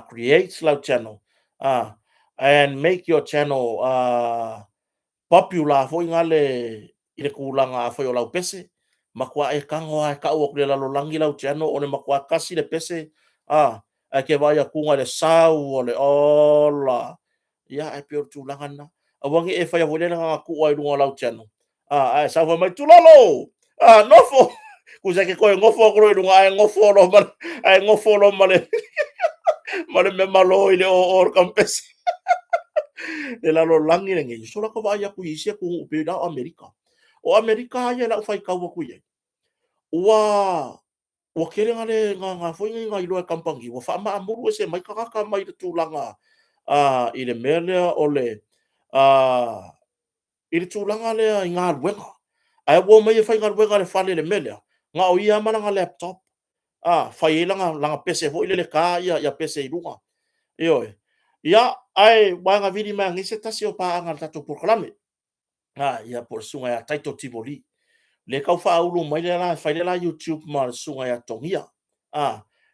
create lau channel and make your channel popular foi lale i le tulaga afai o lau pese, matua e tago lava e tau atu i le lalolagi lau channel o le matua tasi le pese, ae te vaai atu i le sau o le ola. Ia ae pei o le tulaga lena. Aua ne i e faia foi lea na ona tuu lava i luga o lau channel, Ae sau fai mai, Tulolo! Nofo! Tusa e te toe nofo atu loa i luga ae nofo loa ma ae nofo loa ma le ma le mea malo i le oo o le kampese. Le lalolagi lenei, sola ka vaai atu i isi atunuu pei la o Amerika. O Amerika ia i lau faitau atu i ai, ua tele na le na foi nei na iloa e kamupani ua faamaamulu ese mai tagata mai le tulaga i le mea lea o le i le tulaga lea i galuega. Ae ua omai e faigaluega i le fale i le mea lea, na o ia lava ma lana laptop, fai ai lana pese foi lele e ta pese i luga. Ioe. Ia, ae ua na vili mai nei se tasi o paaga o le tatou polokalame, ia po o le susuga ia Taito Tivoli, lea e tau faaulu mai le la e fai le la YouTube ma le susuga ia Togia,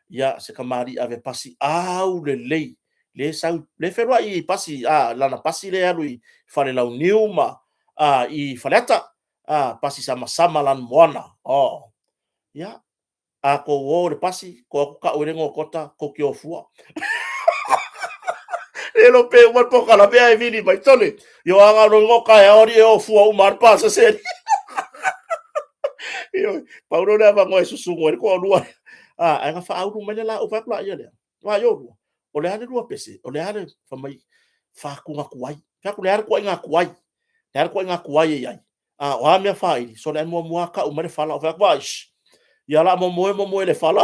ia se tamalii ave pasi aulelei, lea e sau, lea e fealuai i pasi, lana pasi lea e alu i Falelauniu ma i Faleata, pasi samasama lanumoana. Ia, a outou o i le pasi, tou o atu tau ai le igoa o Kota, tou te o fua. Le iloa pe uma le polokalame ae vili mai, sole, ia a na o lona taeao alii e o fua uma lava le pasese. Ioe, pau lea o le avanoa e susugu ai le toalua. Ae na faaulu mai le la, ou fai atu la i ai, vaai oulua, o le a le lua pese, o le a le, fai mai, faatuna tuai. Ou fai atu, o le a le ituaiga tuai? O le a le ituaiga tuai e i ai? A o a mea faaili? Sole, ae muamua lava tau mai le fala. Ou fai atu, vaai, ia o le a momoe momoe i le fala.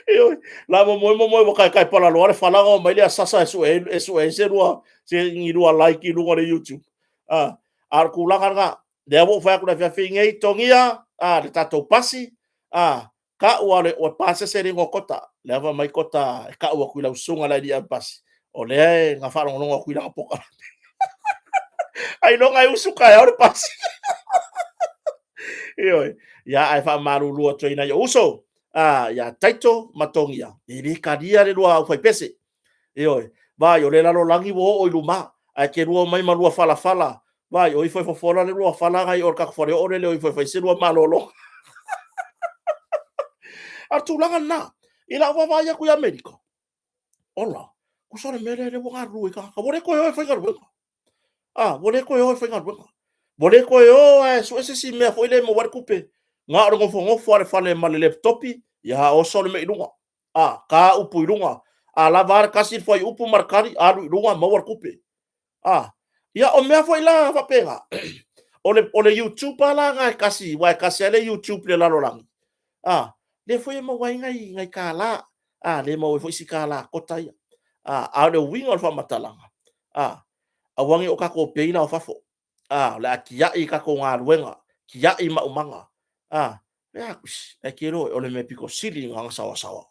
Ioe, la momoe momoe ua taetae palaloa le fala ona omai lea sasa e sue e sue ai se lua se ni lua like i luga o le YouTube. A o le tulaga lena, lea ua ou fai atu i le afiafi nei, togia le tatou pasi, tau lava ua pasese le igoa o Kota. Lea fai mai Kota e tau atu i lau susuga i le alii ave pasi, o lea na faalogologo atu i lana polokalame. Ailoga e usu taeao le pasi. Ioe. Ia, ae faamalulu atu ai i nai ou uso, ia Taito ma Togia, e le talia le lua aufaipese. Ioe. Vaai, o le lalolagi ua oo i luma, ae te lua omai ma lua falafala. Vaai, o ifo e fofola le lua fala agai i o i le tatou faleoo lele o ifo e fai se lua malologa. A o le tulaga lena, i lau vaavaai atu i Amerika, ola, tusa o le mea lea lea ua galulue ai tagata, ua le toe o e faigaluega. A, ua le toe o e faigaluega. Ua le toe o lava e sue se isi mea foi lea e maua ai le tupe. Na o le nofonofo lava i le fale ma le lepetopi, ia oso le mea i luga. A, ta upu i luga. A lava a le tasi le fuaiupu ma le tali, alu i luga maua le tupe. A, ia o mea foi la faapena, o le YouTube lava la lena e tasi, aua e tasi lava le YouTube i le lalolagi, a, lea foi e maua ai nai $, a, lea e maua ai foi si $kota ia. A o le uiga o le faamatalaga, a, aua ne i o tatou opea ila o fafo, a, o le a tiai tatou galuega, tiai maumaga, a, ae te iloa o le mea pito sili ona saoasaoa.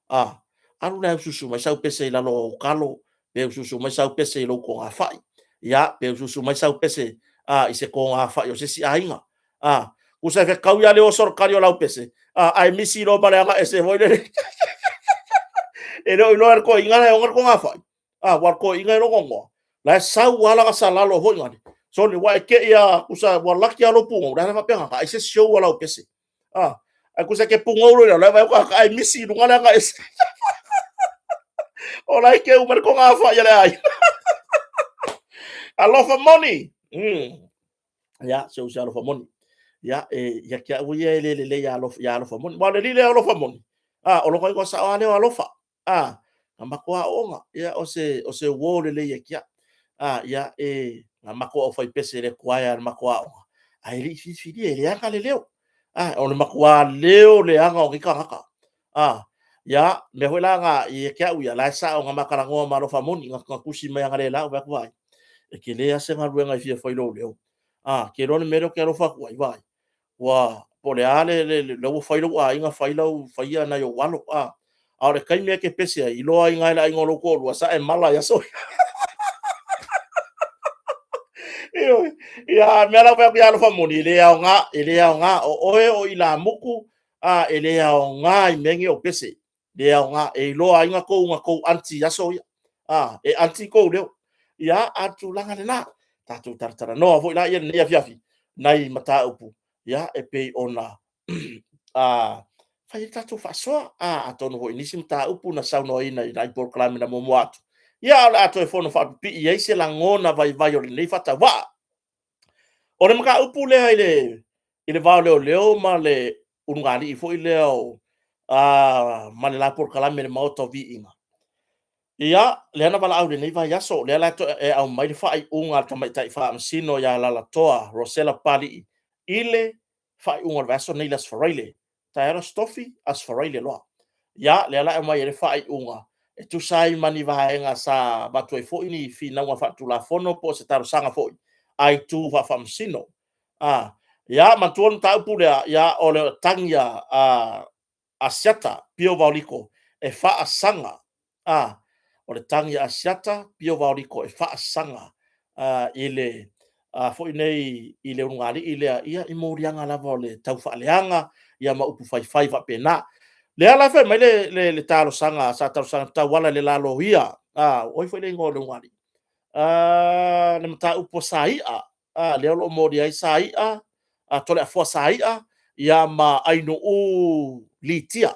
A, alu la e usuusu mai sau pese i lalo o ou talo, pe usuusu mai sau pese i lou togafai, ia, pe usuusu mai sau pese a, i se togafai o se isi aiga. A, tusa e fetau ia le oso o le kali o lau pese, a, ae misi loa ma le aga ese foi lele. E le o iloa e le toeaina la e ona le togafai. A, ua le toeaina e logonoa. La e sau lava lana salalo foi nale. Sole, ua e te i a, tusa, ua laki lava lou pugou, la e faapea na ai se show a lau pese. A, ai tusa ke pugou lo la vai ka ai misi lunga le aga ese. O la e ke uma le togafai a le ai. Alofa moni. Ia, se usi alofa moni. Ia, e, ia kia ua ia e le lelei ia alofa, ia alofa moni. Wa le lile alofa moni. A, o loko ingoa sao a leo alofa. A, na matou aooga, ia, o se uo lelei ia te au. A, ia, e, na matou aufaipese i le choir a le matou aoga, ae le i filifilia, e leaga le leo. A, o le matua leo leaga o nei tagata. A, ia, mea foi la na, ia te au ia, la e sao na ma talanoa ma alofa moni, na tusi mai analeila, ou fai atu, vaai, e tele lava se galuega e fia fai i lou leo. A, te iloa le mea lea ou te alofa atu ai, vaai, ua, po o le a le, le, le ua fai lou aiga, fai lau, fai ia nai ou alo, a. A o le taimi e te pese ai, iloa ai e le aiga o lou toalua, sa e mala i aso ia. Ioe. Ia, a mea la ua fai atu ia alofa moni, e le aoga, e le aoga. O oe o ilamutu, a, e le aoga i mea nei o pese. Le aoga, e iloa ai na tou, na tou aunty i aso ia. A, e aunty kou leo. Ia, a o le tulaga lena. Tatou talatalanoa foi la ia i lenei afiafi, nai mataupu, ia, e pei ona fai ai le tatou faasoa. A, atonu foi i nisi mataupu na saunoaina i nai polokalame na muamua atu, ia, o le a toe fono faapipii ai se lagona vaivai o lenei faatauvaa. O le mataupu lea i le i le va o leoleo ma le ulugalii foi lea o ma le la polokalame i le Maota o Viiga, ia, lea na valaau i lenei vaiaso, lea la e aumai le faaiuga a le Tamaitai Faamasino ia Alalatoa Rosella Papalii i le faaiuga o le vaiaso lenei i le Aso Faraile, taeao le Aso Tofi, Aso Faraile loa. Ia, lea la e aumai ai le faaiuga e tusa ai ma ni vaega sa avatu ai foi ni finauga faaletulafono po o se talosaga foi a itu faafaamasino. Ia, manatua le mataupu lea, ia, o le tagi a Asiata Pio Vaoliko e faasaga, o le tagi a Asiata Pio Vaoliko e faasaga i le foi nei i le ulugalii lea, ia, i moliaga lava o le taufaaleaga ma upu faifai faapena. Lea la e fai mai le talosaga sa talosaga e tauala i le la loia, o ai foi le igoa o le ulugalii? Le mataupu a Saia, lea o lo o molia ai Saia, Toleafoa Saia ma Ainuu Litia.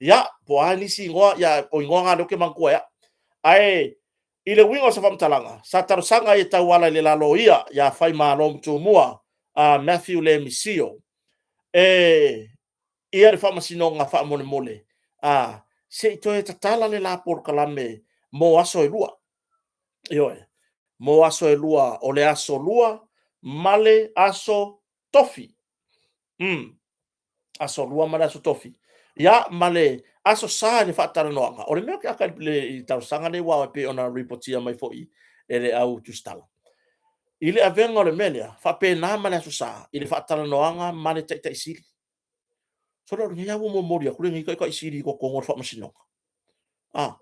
Ia, po o a nisi igoa, o igoa na o lea ou te manatua e au. Ae i le uiga o se faamatalaga, sa talosaga ai e tauala i le la loia ia Faimalomatumua Mathew Lemmy Sio le faamasinoga faamolemole, se i toe tatala le la polokalame mo aso e lua. Ioe, mo aso e lua, o le aso Lua ma le aso Tofi. Aso Lua ma le aso Tofi, ia ma le Aso Sa i le faatalanoaga. O le mea ou te ata i le talosaga lea aua e pei ona lipotia mai foi e le au tusitala, i le avega o le mea lea, faapena ma le Aso Sa i le faatalanoaga ma le Taitai Sili. Sole o lenei lava ua momoli atu lenei Taitai Sili i totonu o le Faamasinoga. A,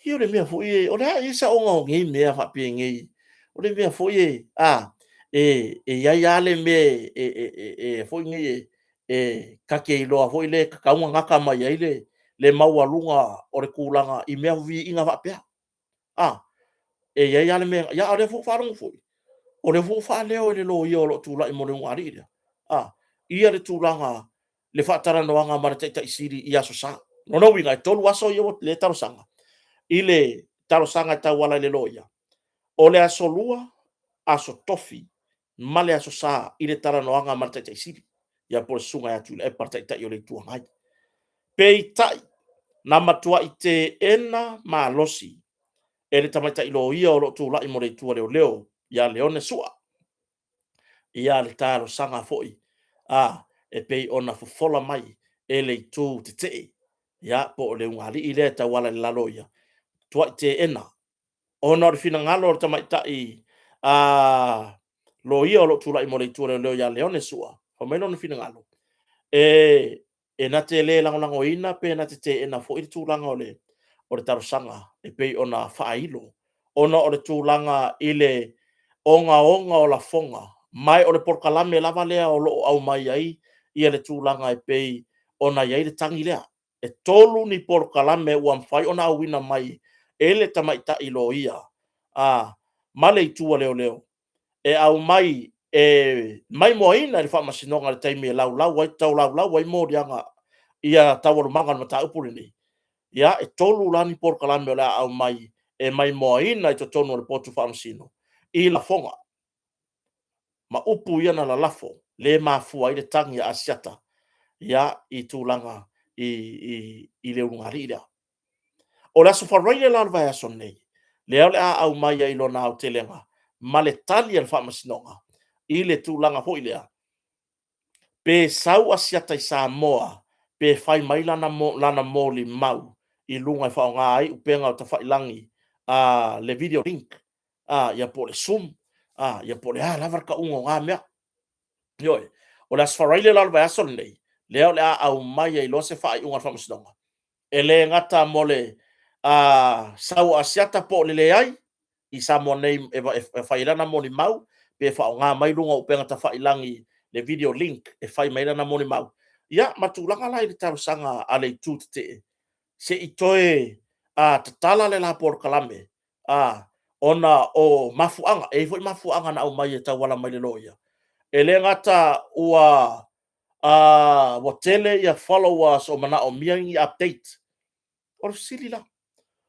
ia o le mea foi, o le a ea le saoga o nei mea faapenei? O le mea foi e, e i ai lava le mea e foi nei e ta te iloa foi lea e tatau ona gata mai ai le maualuga o le tulaga i mea o viiga faapea. E i ai lava le mea, a o lea foi ua faalogo foi, o lea foi ua faaleo e le loia o lo o tulai mo le ulugalii lea ia le tulaga le faatalanoaga ma le Taitai Sili i Aso Sa. O lona uiga, e 3 aso lea e talosaga i le talosaga e tauala i le loia, o le Aso Lua, Aso Tofi ma le Aso Sa i le talanoaga ma le Taitai Sili, ia po o le Susuga ia Tuilaepa le Taitai o le Itu Agai. Peitai, na matuai teena malosi e le tamaitai loia o lo o tulai mo le itu a leoleo ia Leone Sua le talosaga foi e pei ona fofola mai e le itu tetee, ia po o le ulugalii lea e tauala i le la loia, matuai teena, ona o le finagalo o le tamaitai loia o lo o tulai mo le itu a leoleo ia Leone Sua, fai mai lona finagalo, e na te le lagolagoina pe na te teena foi le tulaga o le talosaga e pei ona faailo, ona o le tulaga i le ogaoga o lafoga, ma o le polokalame lava lea o lo o aumai ai le tulaga e pei ona i ai le tagi lea. E 3 ni polokalame ua mafai ona auina mai e le tamaitai loia ma le itu a leoleo e aumai e maimoaina i le faamasinoga i le taimi e laulau ai, taulaulau ai moliaga ia taualumaga o le mataupu lenei. Ia, e 3 la ni polokalame o le a aumai e maimoaina i totonu o le potu faamasino i lafoga ma upu ia na lalafo, lea e mafua ai le tagi a Asiata i tulaga i le ulugalii lea. O le Aso Faraile la o le vaiaso nei, lea o le a aumai ai lona aotelega ma le tali a le Faamasinoga i le tulaga foi lea, pe sau Asiata i Samoa pe fai mai lana molimau i luga e faaaoga ai upega o tafailagi, le video link, ia po o le Zoom, ia po o le a lava le tauga o na mea. Ioe. O le Aso Faraile la o le vaiaso lenei, lea o le a aumai ai loa se faaiuga a le Faamasinoga, e le gata mo le sau o Asiata po o le leai i Samoa nei e fai ai lana molimau, pe faaaoga mai luga o upega tafailagi le video link e fai mai ai lana molimau, ia ma tulaga la i le talosaga a le itu tetee, se i toe tatala le la polokalame, ona o mafuaaga. E i ai foi mafuaaga na aumai e tauala mai i le loia, e le gata ua tele followers o manaomia ni update. O le fesili la,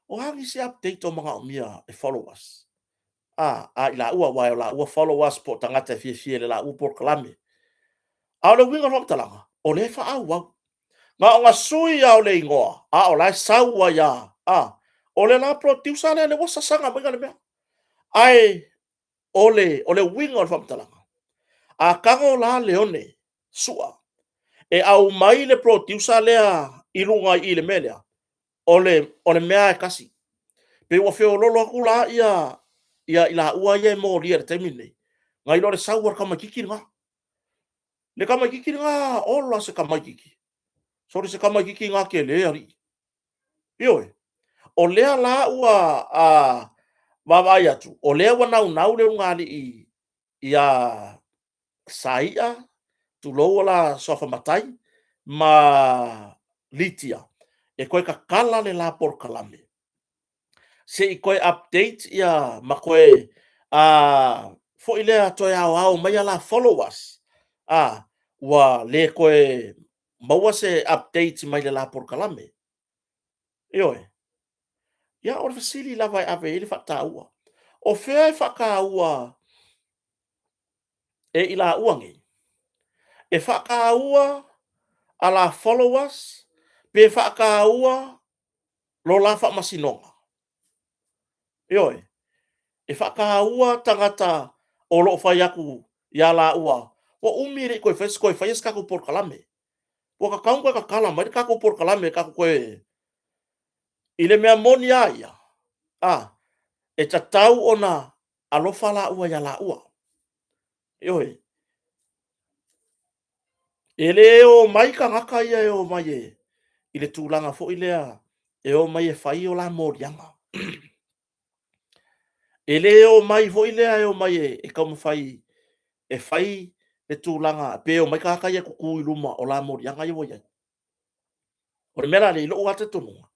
o a nisi update o manaomia e followers? a i laua, aua o laua followers po o tagata e fiafia i le laua polokalame. A o le uiga o le faamatalaga, o lea e faaauau. Na ona sui lava o le igoa, a o la e sau ai lava. O le la producer lea ua sasaga maiga le mea. Ae o le uiga o le faamatalaga, a tago la Leone Sua e aumai le producer lea i luga i i le mea lea, o le mea lava e tasi. Pei ua feoloolo atu la i laua ia e molia i le taimi lenei, nai lo le sau o le tamaitiiti lena. Le tamaitiiti lena, ola se tamaitiiti. Sole se tamaitiiti lena tele alii. Ioe. O lea la ua vaavaai atu, o lea ua naunau le ulugalii ia Saia, tulou o la suafa matai, ma Litia, e toe tatala le la polokalame, se i toe update ma toe foi lea toe aoao mai a la followers, ua le toe maua se update mai le la polokalame. Ioe. Ia, o le fesili lava e ave i ai le faataua, o fea e faataua e i laua nei? E faataua a la followers pe faataua lo la faamasinoga? Ioe, e faataua tagata o lo o fai atu ia laua, ua umi e le i toe faia se tatou polokalame. Ua tatau ona toe tatala mai le tatou polokalame tatou toe... I le mea moni lava ia, e tatau ona alofa laua ia laua. Ioe. E le omai tagata ia e omai i le tulaga foi lea e omai e fai o la moliaga. E le omai foi lea e omai e taumafai e fai le tulaga pe omai tagata ia e tutu i luma o la moliaga ia ua i ai. O le mea la lea i lou lava talitonuga,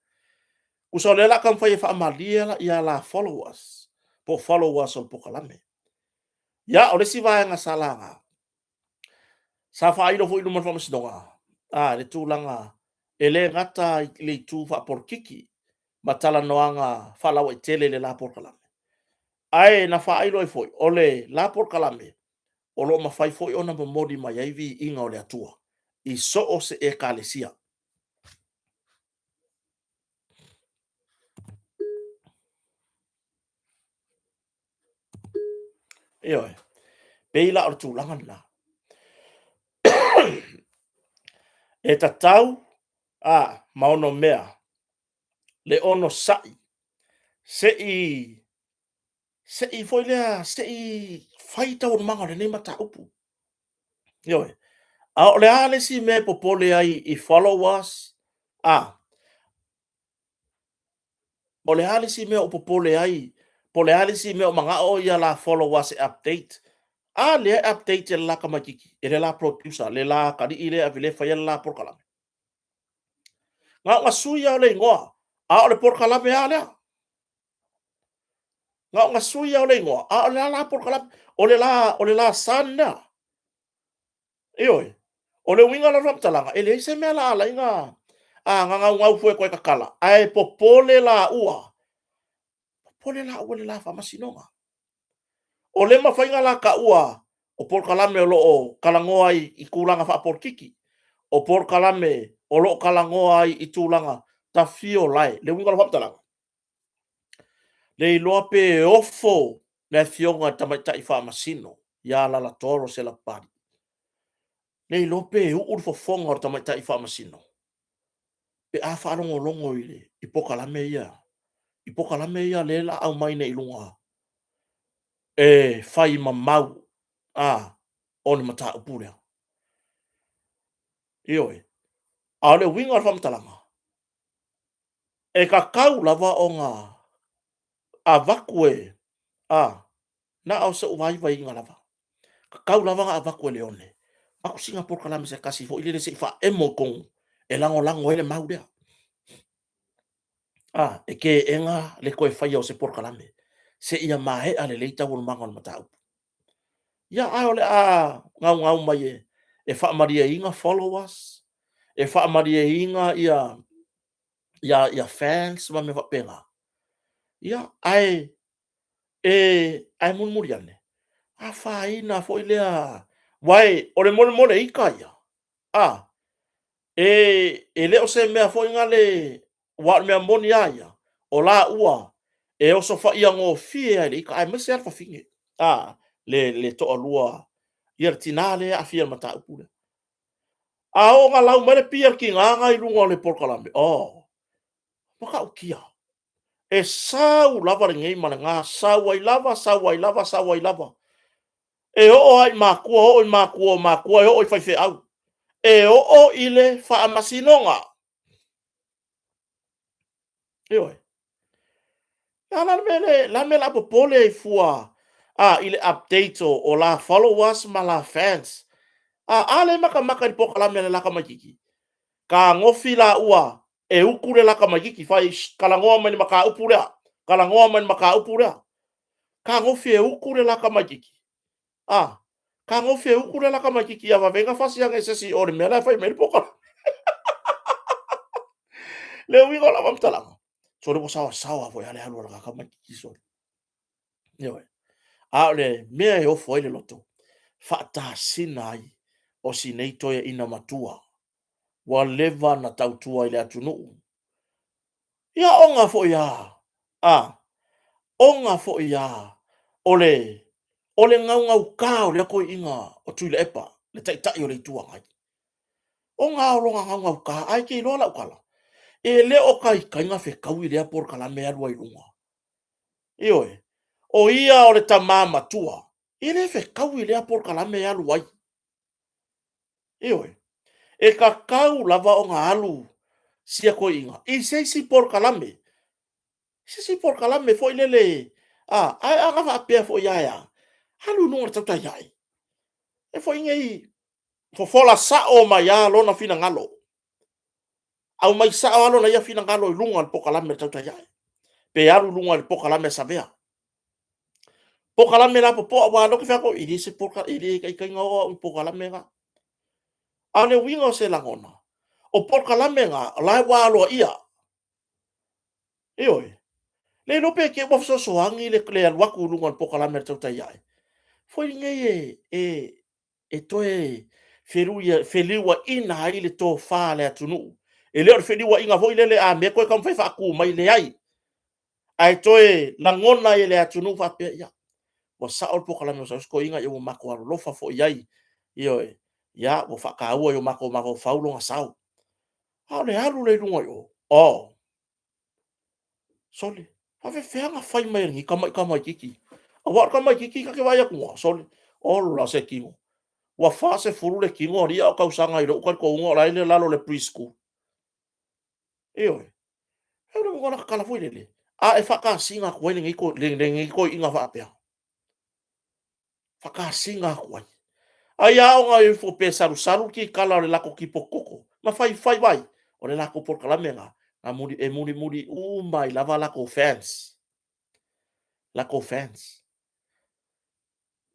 tusa o lea o le a taumafai e faamalie ia la followers, po o followers o le polokalame. Ia, o le isi vaega sa laga, sa faailo foi i luma o le Faamasinoga le tulaga e le gata i le itu faapolokiki ma talanoaga faalauaitele i le la polokalame, ae na faailo ai foi, o le la polokalame, o lo o mafai foi ona momoli mai ai viiga o le Atua i so o se Ekalesia. Ioe. E pei la o le tulaga lena. E tatau ma onomea le onosai se i se i foi lea, se i fai taualumaga o lenei mataupu. Ioe. A o le a le isi mea e popole ai i followers? O le a le isi mea o popole ai? Po o le a le isi mea o manao ia la followers e update? A lea e update e le la tamaitiiti, e le la producer, le la atalii lea e ave e faia le la polokalame. Na ona sui lava o le igoa, a o le polokalame lava lea. Na ona sui lava o le igoa, a o le la polokalame, o le la son lea. Ioe. O le uiga la o le faamatalaga, e leai se mea o le a ala ai ona naunau fua e toe tatala, ae popole laua, popole laua i le la faamasinoga. O lea e mafai ona la taua o polokalame o lo o talanoa ai i tulaga faapolokiki, o polokalame o lo o talanoa ai i tulaga tafiolae. Le uiga o le faamatalaga, le iloa pe ofo le Afioga i le Tamaitai Faamasino ia Alalatoa Rosella Papalii, le iloa pe uu le fofoga o le Tamaitai Faamasino pe a faalogologo i polokalame ia, i polokalame ia o lea o le a aumai nei i luga e fai ma mau o le mataupu lea. Ioe. A o le uiga o le faamatalaga, e tatau lava ona avatu e, na o sou vaivaiga lava, tatau lava ona avatu e Leone, avatu sina polokalame se tasi foi lele se i faaemo i totonu e lagolago ai le mau lea. E teena le toe faia o se polokalame seia maea lelei taualumaga o le mataupu. Ia, ae o le a naunau mai e faamalieina followers, e faamalieina ia fans ma mea faapena. Ia, ae E, ae mulimuli ane, afaina foi lea, uae o le molemole ita ia, a, e, e le o se mea foi na le, ua o le mea moni lava ia, o laua e osofaia gofie lava e le ita, aemaise lava le fafine, a, le toalua, ia le tina lea e aafia i le mataupu lea. A oo ina lau mai le pi a le tina na i luga o le polokalame, oh, matautia. E sau lava lenei ma lena, sau ai lava, sau ai lava, sau ai lava. E oo lava i matua, oo i matua o matua, e oo i faifeau, e oo i le faamasinoga. Ioe. A la le mea le, la mea la popole ai fua a, i le update o, o la followers ma la fans. A, a le matamata i le polokalame a le la tamaititi. Tagofi laua e utu le la tamaititi, fai, talanoa mai le mataupu lea, talanoa mai le mataupu lea. Tagofi e utu le la tamaititi. A, tagofi e utu le la tamaititi ia vave ona fasi ane e se isi o le mea la e fai mai le polokalame. Le uiga o lau faamatalaga, sole ua saoasaoa foi lava le alu a le tamaititi sole. Ioe. A o le mea e ofo ai le loto, faatasina ai o si nei toeaina matua ua leva na tautua i le atunuu. Ia oga foi a, a, oga foi a o le, o le gaugauta o lea toeaina o Tuilaepa, le Taitai o le Itu Agai. Oga o lona gaugauta, ae te iloa lau tala, e le o taitai na fetaui lea polokalame e alu ai i luga. Ioe, o ia o le tama matua, e le fetaui lea polokalame e alu ai. Ioe, e tatau lava ona alu sia toeaina i se isi polokalame, se isi polokalame foi lele, a, ae ana faapea foi lava e a, alu i luga o le tautai ae. E foi nei, fofola sao mai lava lona finagalo. Aumai sao lava lona ia finagalo i luga o le polokalame a le tautai ae, pe alu i luga o le polokalame a Savea. Polokalame lapopoa, aua o lea ou te fai atu, e le se polokalame, e le taitai ona oo au i polokalame na. A o le uiga o se lagona, o polokalame na, o la ua aloaia. Ioe. Le iloa pe te i ua fesoasoani le alu atu i luga o le polokalame a le tautai ae. Foi lenei e, e, e toe feliuaina ai le tofa a le atunuu. E le o le feliuaina foi lele a mea toe taumafai e faatu mai, leai. Ae toe lagona ai e le atunuu faapea, ia, ua sao le polokalame a si toeaina, ia ua matou alolofa foi i ai, ioe, ia, ua faataua i o matou mafaufau lona sao. A o le alu lea i luga i o, oh, Sole, faapefea ona fai mai e lenei tamai tamaitiiti? Aua o le tamaitiiti ta te vaai atu, sole, ola se tino. Ua 40 le tino alii a o tausaga i lou talitonuga o la e i lalo o le preschool. Ioe. E le uiga o la tala foi lele, a e faakasina atu ai lenei, lenei toeaina faapea. Faakasina atu ai. Ai a ona ifo pe salusalu kikala o le lako kipototo, ma faifai vai, o le latou polokalame na, na muli, e mulimuli uma ai lava latou fans. Latou fans.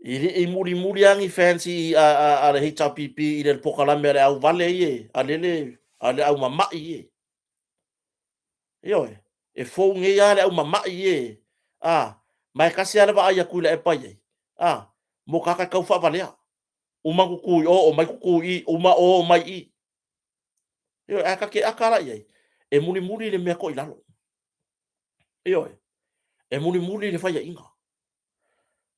E le i mulimuli lava ni fans i, a, a, a le HRPP i le polokalame a le auvale ie, a lele, a le aumama'i ie. Ioe, e fou nei lava le aumama'i e, a, ma e tasi lava le vaai a Tuilaepa i ai, a, mo tagata e tau faavalea. Uma tutu i o, omai tutu i i, uma o, omai i i. Ioe, ae ta te aka la i ai, e mulimuli le mea toilalo. Ioe, e mulimuli le faiaina.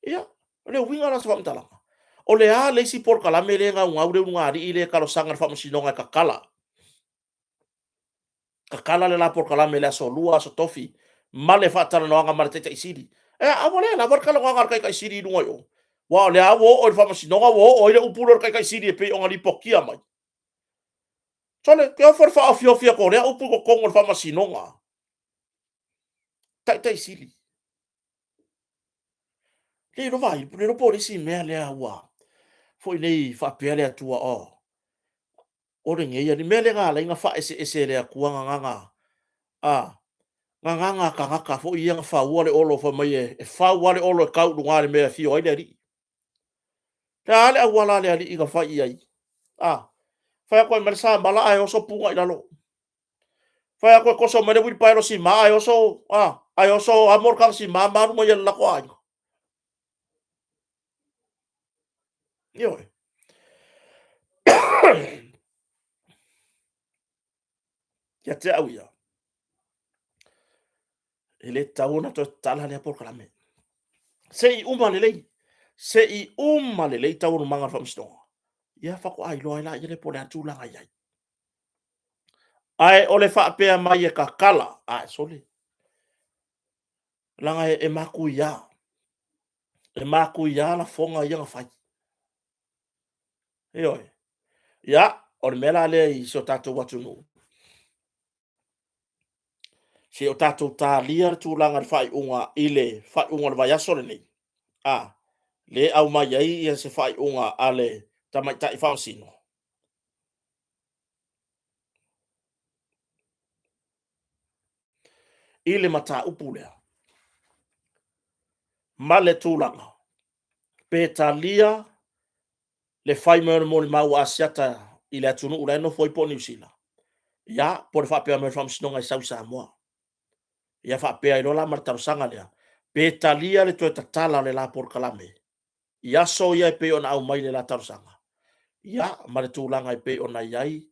Ia, o le uiga la o se faamatalaga, o le a le isi polokalame lea e gaugau le ulugalii lea e talosaga i le faamasinoga e tatala? Tatala le la polokalame i le aso Lua, aso Tofi, ma le faatalanoaga ma le Taitai Sili. E a ua le lava le talanoaga a le Taitai Sili i luga i o. Aua o lea ua oo i le faamasinoga ua oo ai le upu lea o le Taitai Sili e pei ona lipotia mai. Sole, ke ofo le faaofiofi atu o lea upu i totonu o le faamasinoga. Taitai Sili. Le iloa vaai, le iloa po o le isi mea lea ua foi nei faapea le Atua, oh, o lenei alii. Mea lea na ala ai ona faaeseese e le Atua gagaga, a, gagaga tagata foi ia na faua le olo, fai mai e fau lava le olo e tau i luga i le mea e afio ai le alii. Le a le auala a le alii na fai i ai? A, fai atu ai mai le samala ae oso puga i lalo. Fai atu e toso mai le uilipaelo sima ae oso, a, ae oso amo le taga sima ma alu mai e le lako aiga. Ioe. Ia te au ia, e le tatau ona toe tatala lea polokalame. Se i uma lelei, se i uma lelei taualumaga o le faamasinoga, ia faatoa iloa ai laia lea po o le a tulaga e i ai. Ae o le faapea mai e tatala, ae sole, leaga e matuia, e matuia lafoga ia na fai. Ioe. Ia, o le mea la lea i si o tatou atunuu, se o tatou talia le tulaga i le faaiuga i le faaiuga o le vaiaso lenei, a, le aumai ai ia se faaiuga a le tamaitai faamasino. I le mataupu lea ma le tulaga pe talia le fai mai o le molimau a Asiata i le atunuu la e nofo ai po o Niu Sila, ia, po o le faapea mai o le Faamasinoga e sau i Samoa. Ia faapea ai loa la ma le talosaga lea, pe talia le toe tatala o le la polokalame i aso ia e pei ona aumai i le la talosaga, ia, ma le tulaga e pei ona i ai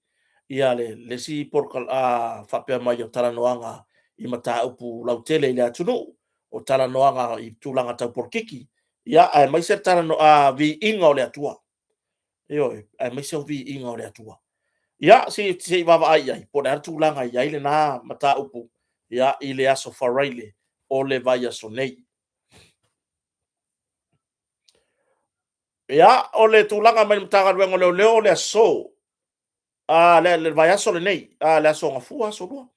ia le isi faapea mai o talanoaga i mataupu lautele i le atunuu, o talanoaga i tulaga tau polokiki, ia, aemaise le viiga o le Atua. Ioe, aemaise o viiga o le Atua. Ia, se i vaavaai i ai po o le a le tulaga e i ai lena mataupu, ia, i le aso Faraile o le vaiaso nei. Ia, o le tulaga mai le Matagaluega o Leoleo o le aso, le vaiaso lenei, le aso Gafua, aso Lua,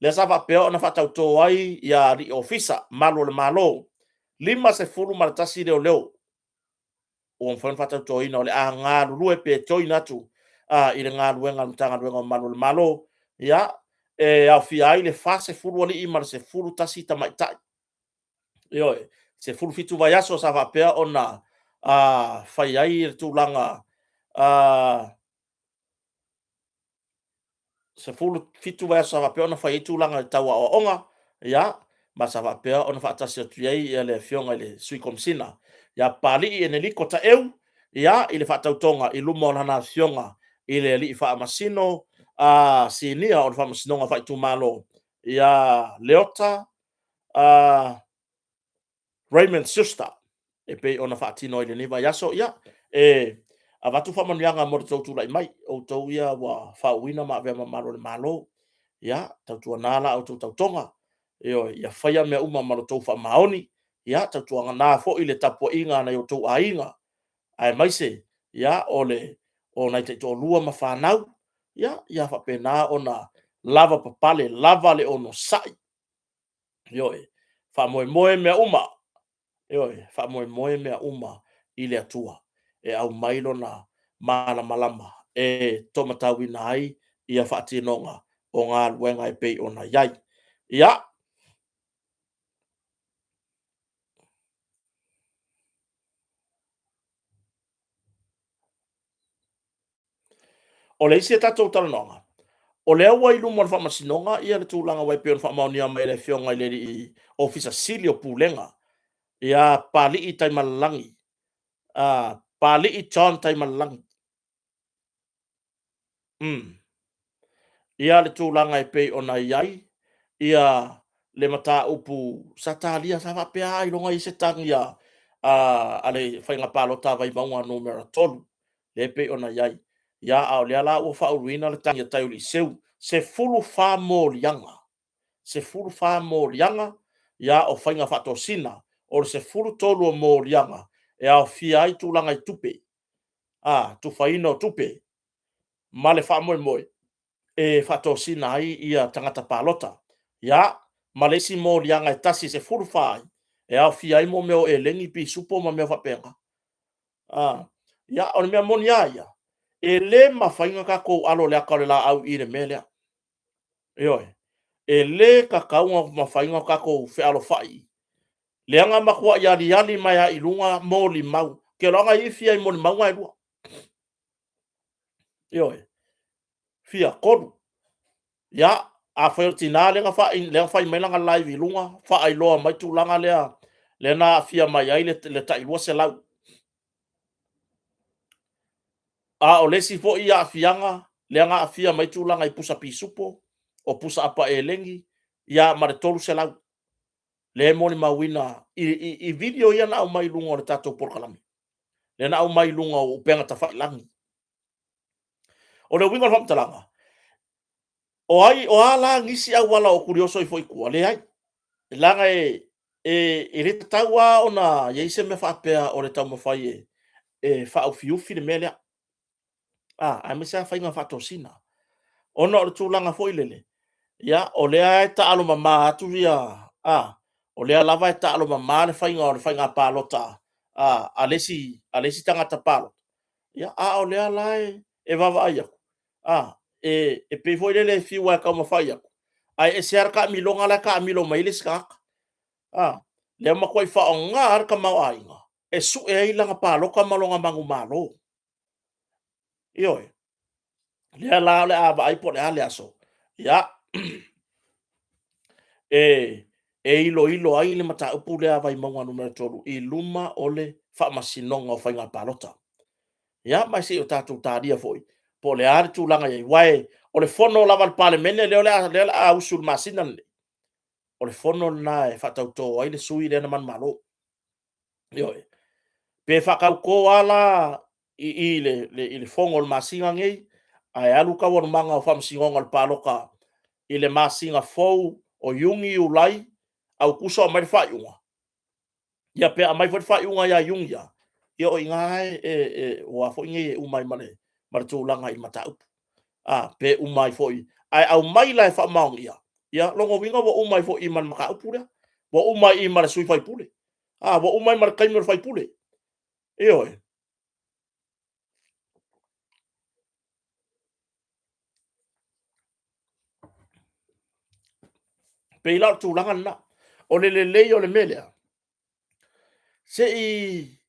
lea sa faapea ona faatauto ai alii ofisa, malu o le Malo, 51 leoleo ua mafai ona faatautoina o le a galulue pe join atu i le galuega a le Matagaluega o Malu o le Malo, ia, e aofia ai le 40 alii ma le 11 tamaitai. Ioe, 17 vaiaso sa faapea ona fai ai le tulaga 17 vaiaso sa faapea ona fai ai tulaga tau aoaoga, ia, ma sa faapea ona faatasi atu i ai le Afioga i le Sui Komesina ia Papalii Eneliko Taeu, ia, i le faatautoga i luma o lana Afioga i le Alii Faamasino Sinia o le Faamasinoga Faaitumalo ia Leota Raymond Schuster e pei ona faatino ai i lenei vaiaso. Ia, e avatu faamanuiaga mo le tou tulai mai, outou ia ua faauuina ma avea ma malu o le Malo. Ia, tautuana la outou tautoga, ioe, ia faia mea uma ma lo outou faamaoni. Ia, tautuana foi le tapuaiga a nai o outou aiga, aemaise ia o le o nai taitoalua ma fanau, ia, ia faapena ona lavapapale, lava le onosai. Ioe, faamoemoe mea uma, ioe, faamoemoe mea uma i le Atua e aumai lona malamalama e taumatauina ai ia faatinoga o galuega e pei ona i ai. Ia, o le isi a tatou talanoaga, o lea ua i luma o le Faamasinoga ia le tulaga ua e pei ona faamaonia mai e le Afioga i le Alii Ofisa Sili o Pulega ia Papalii Taimalelagi, Papalii John Taimalelagi. Ia le tulaga e pei ona i ai ia le mataupu sa talia, sa faapea lava ailoga i ai se tagi a le faiga palota a Vaimauga Nu.3, lea e pei ona i ai. Ia, a o lea la ua faauluina le tagi a Taiiliiseu, 14 moliaga, 14 moliaga ia o faiga faatosina. O le 13 o moliaga e aofia ai tulaga i tupe, tufaina o tupe ma le faamoemoe e faatosina ai ia tagata palota. Ia, ma le isi moliaga e tasi e 14 ai, e aofia ai mo mea o eleni, pisupo ma mea faapena. Ia, o le mea moni lava ia, e le mafai ona tatou alo i le ata o le laau i le mea lea. Ioe, e le tatau ona mafai ona tatou fealofai, lea na matuai aliali mai lava i luga molimau. Ou te iloa na i ai molimau na e lua. Ioe, fia, tolu. Ia, afai o le tina lea na fai mai lana live i luga, faailoa mai tulaga lea, lea na aafia mai ai le tai 200. A o le isi foi aafiaga lea na aafia mai tulaga i pusa pisupo, o pusa apa elegi, ia ma le 300 lea e molimauina i video ia na aumai i luga o le tatou polokalame, lea na aumai i luga o upega tafailagi. O le uiga o le faamatalaga, o ai, o a la nisi auala o tulioso ai foi i tua? Leai, leaga e le tatau lava ona i ai se mea faapea o le taumafai e faaufiufi le mea lea, aemaise lava faiga faatosina, ona o le tulaga foi lele, ia, o lea e taalo mama atu ia, o lea lava e taalo mama le faiga o le faiga palota a le isi tagata palota, ia, a o lea la e vaavaai atu, e pei foi lele e fiu lava e taumafai atu, ae ese lava le taamiloga la e taamilo mai ai le isi tagata. Lea ua matuai faaaoga lava le tamaoaiga e sue ai lana palota ma lona manumalo. Ioe. O lea la o le a vaai po o le a le aso e iloilo ai le mataupu lea a Vaimauga 3 i luma o le Faamasinoga o Faiga Palota. Ia ma se i o tatou talia foi po o le a le tulaga e i ai, aua o le fono lava a le Palemene lea o le a usu i le masina lenei, o le fono lena e faatauto ai le sui usufono lea na manumalo. Ioe. Pe faatauto lava la i le fono i le masina lenei, ae alu taualumaga o faamasinoga o le palota i le masina fou o Iuni, Iulai, Aokuso aumai le faaiuga, ia pe aumai foi le faaiuga ia Iuni lava, ia o i ina e uma ai ma le tulaga i le mataupu. Pe uma ai foi, ae aumai la e faamaonia, ia lona uiga ua uma ai foi i i ma le mataupu lea, ua uma ai i i ma le sui usufono, ua uma ai ma le taimi o le sui usufono. Ioe. E pei la o le tulaga lena. O le lelei o le mea lea, se i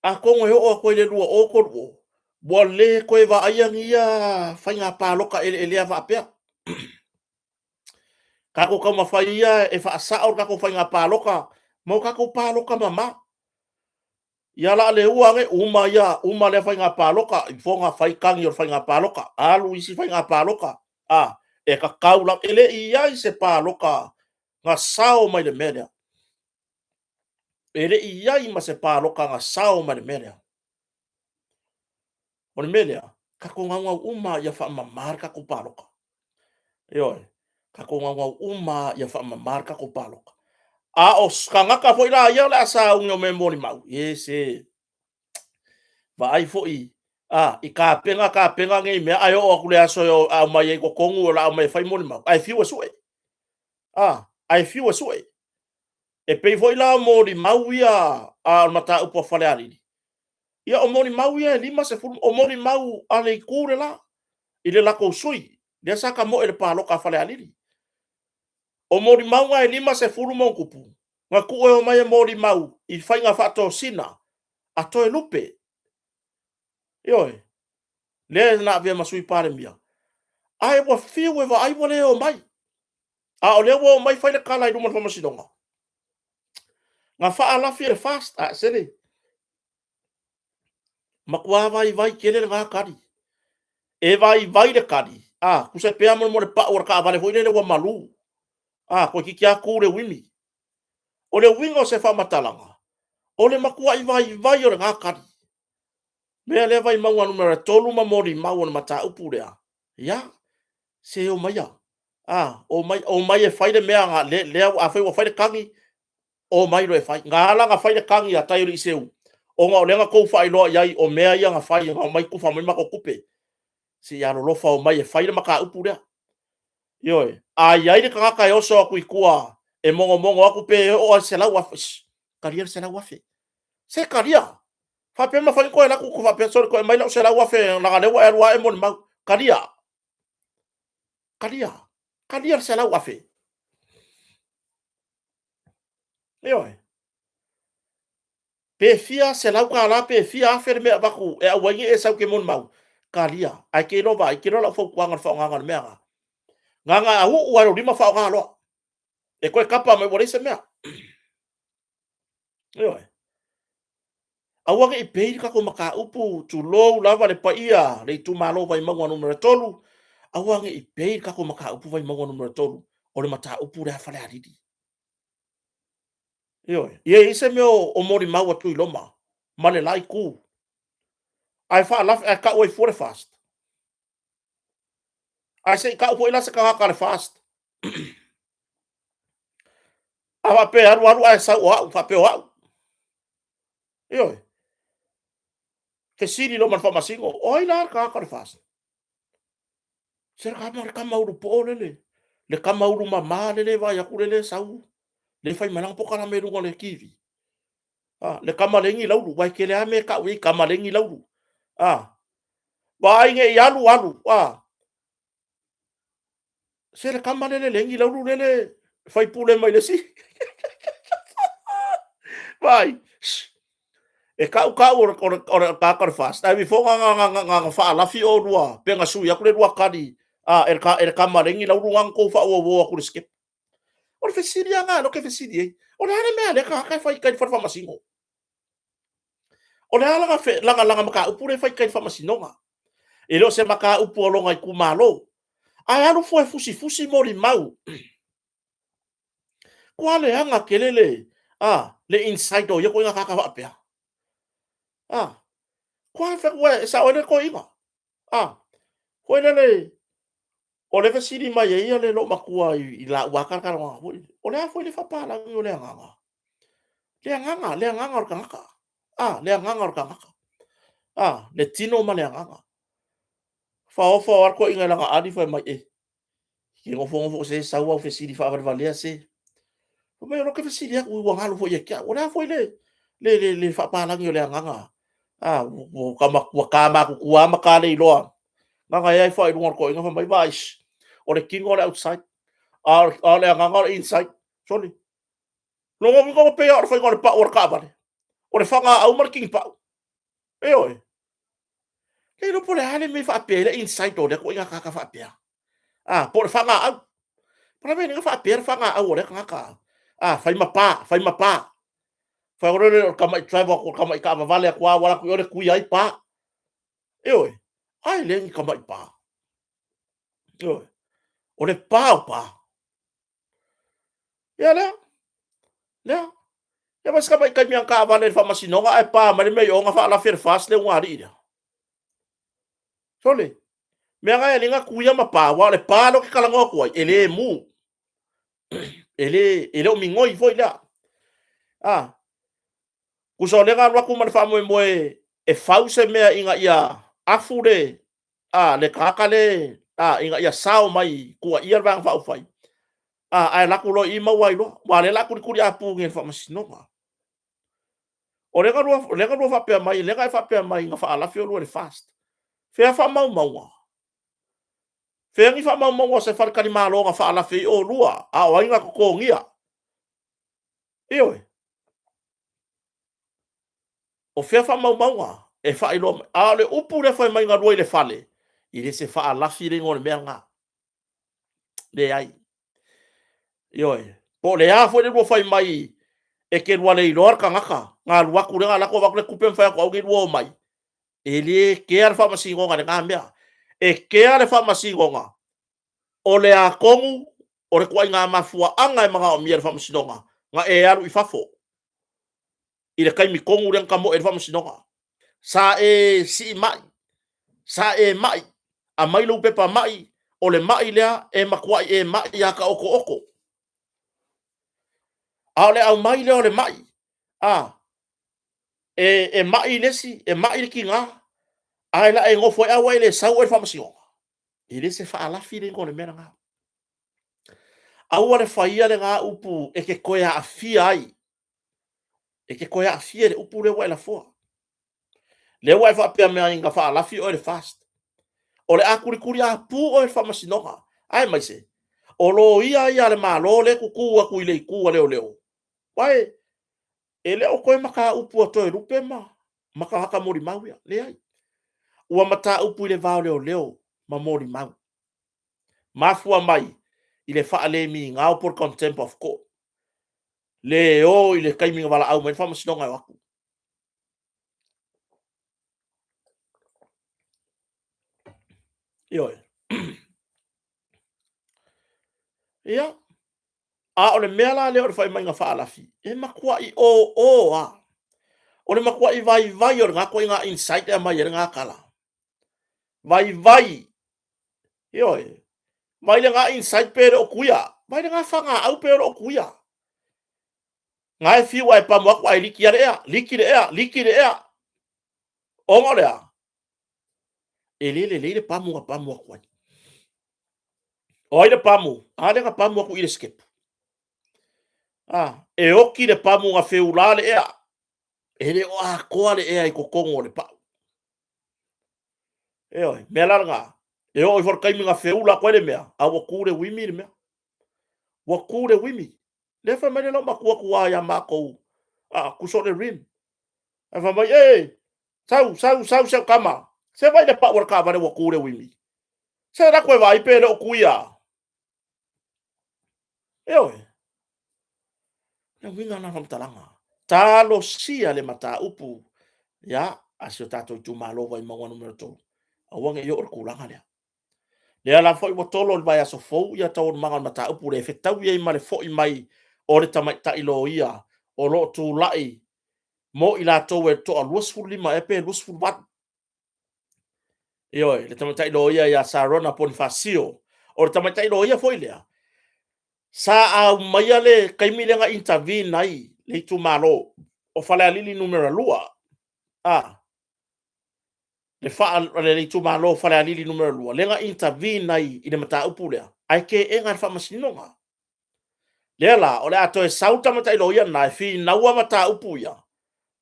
atonu e oo atu i le 2030, ua le toe vaaia ni ia faiga palota eleelea faapea. Tatou taumafai ia e faasao le tatou faiga palota ma o tatou palota mama. Ia o le a leua ane, uma lea faiga palota, ifoga fai tagi o le faiga palota, alu isi faiga palota, a, e tatau lava. E le i i ai se palota na sao mai le mea lea. E le i i ai ma se palota na sao mai le mea lea. O le mea lea, tatou naunau uma lava ia faamama le tatou palota. Ioe, tatou naunau uma lava ia faamama le tatou palota. A o tagata foi la ia o le a sauni e omai e molimau, e se vaai foi i tapena tapena nei mea, ae oo atu i le aso e aumai ai i totonu o le a omai e fai molimau, ae fiu e sue. Ae fiu e sue. E pei foi la o molimau ia o le mataupu a Falealili, ia o molimau ia e 50, o molimau a le itu le la, i le latou sui lea sa tamoe i le palota a Falealili. O molimau na e 50+, na tuu e omai e molimau i faiga faatosina a Toelupe. Ioe, lea na avea ma Sui Palemia, ae ua fiu e vaai ua le omai. A o lea ua omai fai le tala i luma o le Faamasinoga, na faalafi e le FAST, ae sele, matua vaivai tele lena tali. E vaivai le tali, tusa e pei lava mo le pau o le taavale foi lele ua malu, toeitiiti lava tu le uimi. O le uiga o se faamatalaga, o le matuai vaivai o lena tali. O le mea lea Vaimauga 3 ma molimau o le mataupu lea, ia, se omaia, omai e fai le mea lea, afai ua fai le tagi, omai loa e fai. Na ala ona fai le tagi a Taialii Seu, ona o lea na outou faailoa i ai o mea ia na fai, na omai tufa mai matou tupe. Se i alolofa omai e fai le mataupu lea. Ioe. A i ai le tagata e oso atu i tua e mogomogo atu pe oo lava i le $100,000, talia le $100,000. Se talia! Faapea e mafai ona toe alu atu faapea, sole toe aumai lau $100,000 leaga o lea ua e alu lava e molimau. Talia, talia, talia le $100,000. Ioe. Pe fia selau tala pe fia afe le mea e avatu e aua ai ne i e sau e te molimau, talia. Ae te iloa vaai, e te iloa lau fautuaga i le faaaogaina o le mea lena. Na ona uu lava i lou lima faaaoga loa. E toe tapa mai ua leai se mea. Ioe. Aua ne i pei le tatou mataupu, tulou lava le paia le itumalo Vaimauga Nu.3, aua ne i pei le tatou mataupu Vaimauga Nu.3 o le mataupu lea a Falealili. Ioe, ia i ai se mea o molimau a Tuiloma ma le la itu, ae faalafi, ae tau ai fua le FAST. Ae se i tau foi la se tagata a le FAST. A faapea e alu alu ae sau o au, faapea o au. Ioe. Fesili loa ma le faamasino, o ai la le tagata o le FAST? Se le tama ulu poo lele, le tama ulu mama lele e vaai atu lele e sau, le fai mai lana polokalame i luga o le TV. Ah, le tama leni laulu, aua e tele lava mea e tau i ai, tama leni laulu. Ah, vaai ne i alu alu, ah, se le tama lele leni laulu lele faipule mai le isi. Vaai, e tau tau o le tagata o le FAST, ae before na faalafi oulua, pe na sui atu le lua tali a, e le tama leni laulu na na tou faauouo atu i le sikepu. O le fesili lava lena o lea ou te fesili ai. O le a le mea a lea tagata e fai i tai i le fale faamasino? O le a lana mataupu lea e fai i tai i le faamasinoga? E le o se mataupu a lona itumalo. Ae alu fua e fusifusi molimau. Ua leaga tele le, a, le inside o ia ituaiga tagata faapea. A, ua fai atu e sao ai le toeaina. A, foi lele, o lea e fesili mai ai le loomatua i lau lava talatalanoaga foi, o le a foi le faapalagi o le agaga? Le agaga, le agaga o le tagata. A, le agaga o le tagata. A, le tino ma le agaga. Faaofa lava le toeaina i lana ali fai mai, e, e te nofonofo se sau au fesili faavalevalea se. Fai mai o lea ou te fesili atu ua galo foi ia te au. O le a foi le faapalagi o le agaga? A, ua ta matutua lava ma ta leiloa. Gagae ifo lava i luga o le toeaina fai mai, vaai, o le tino o le outside, a o le agaga o le inside. Sole, lona uiga ua pei lava o le faiga o le pau o le taavale, o le fanaau ma le tini pau. Ioe. Le iloa po o le a le mea e faapea ai le inside o lea ituaiga tagata faapea. A, po o le fanaau. Po o le a le mea e faapea le fanaau o lea tagata. A, fai ma pa, fai ma pa. Fai o le tamai driver atu, tamai taavavale atu lava, ua alu atu i o le tui ai pa. Ioe. Ai le ni tamai pa. Ioe. O le pa o pa. Ia lea. Lea. Ia ma se tamai taimi a taavale i le faamasinoga ae pa mai le mea i o na faalafi e le FAST le ulugalii lea. Sole, mea na e le tuia ma pa, aua o le pa lea ou te talanoa atu ai, e le mu. E le, e le o migoi foi lea. Ah, tusa o lea na alu atu ma le faamoemoe e fau se mea ina ia afu le, a, le tagata le, a, ina ia sao mai tuuaia le Vaega Faaupufai, a, ae alu atu loa i i maua ai loa, aua o lea o le a tulituliapu nei e le Faamasinoga. O lea na lua faapea mai, lea na e faapea mai na faalafi oulua i le FAST. Fea faamaumauga? Fea ni faamaumauga o se faletalimalo na faalafi ai oulua, a o ai na totogia? Ioe. O fea faamaumauga e faailoa mai? A o le upu lea fai mai na lua i le fale, e le se faalafi le igoa o le mea lena. Leai. Ioe. Po o le a foi le lua fai mai e te lua le iloa le tagata, na alu atu lea na alu atu avatu le tupe ma fai atu aua ne i lua omai. E le kea le faamasinoga i lena mea. E kea le faamasinoga o le a tonu o le ituaiga mafuaaga e manaomia e le faamasinoga na e alu i fafo i le taimi tonu lea na tamoe ai le faamasinoga. Sa e sii mai, sa e mai, aumai lou pepa mai, o le mai lea e matuai e mai ia ka otoooto. A o le aumai lea o le mai, a, e mai le isi, e mai le tiga, ae la e nofo ai a ua e le sau oe i le faamasinoga. E le se faalafi le igoa o le mea lena. Aua le faia lena upu e te toe aafia ai. E te toe aafia i le upu lea ua e lafoa. Lea ua e faapea mai na faalafi oe i le FAST. O le a tulituliapu oe i le faamasinoga. Aemaise, o loia ia a le Malo lea e tutu atu i le itu a leoleo. Aua e le o toe mataupu a Toelupe ma tagata molimau ia. Leai. Ua mataupu i le va o leoleo ma molimau. Mafua mai i le faalemigao po o le contempt of court. Le o i le taimi na valaau mai ai le faamasinoga e o atu. Ioe. Ia, a o le mea la lea o le faimaiga faalafi, e matuai o o a. O le matuai vaivai o lena ituaiga insight e aumai ai lena tala. Vaivai. Ioe. Vai lena insight pe le o tuia. Vai lena fanaau pe le o tuia. Na e fiu ae pamu atu ae liki le ea, liki le ea, liki le ea. Ona o le a? E le lelei le pamu na pamu atu ai. O ai le pamu? A lea na pamu atu i le sikepu. A, e oti le pamu na feula le ea. E le o atoa le ea i totonu o le pau. Ioe, mea la lena, e oo ifo i le taimi na feula atu ai le mea, a ua tu le uimi le mea. Ua tu le uimi. Lea fai mai le lou matua tuā ia matou, a, tusa o le rim. Ae fai mai, e, sau, sau, sau si au tama. Se vaai le pau o le taavale ua tu le uimi. Se alu atu e vaai pe le o tuia. Ioe. Le uiga lena o faamatalaga. Talosia le mataupu, ia, a si o tatou itumalo Vaimauga Nu.3. Aua ne i oo i le tulaga lea. Lea la foi ua tolo i le vaiaso fou ia taualumaga o le mataupu lea e fetaui ai ma le foi mai o le tamaitai loia o lo o tulai mo i latou e toa 25 ea pe 28. Ioe, le tamaitai loia ia Sarona Ponifasio. O le tamaitai loia foi lea, sa aumaia le taimi lea na intervene ai le itumalo o Falealili Nu.2, a, le, faa, le itumalo o Falealili Nu.2, lea na intervene ai i le mataupu lea, ae teena e le faamasinoga. Lea la, o le a toe sau le tamaitai loia lena e finaua mataupu ia,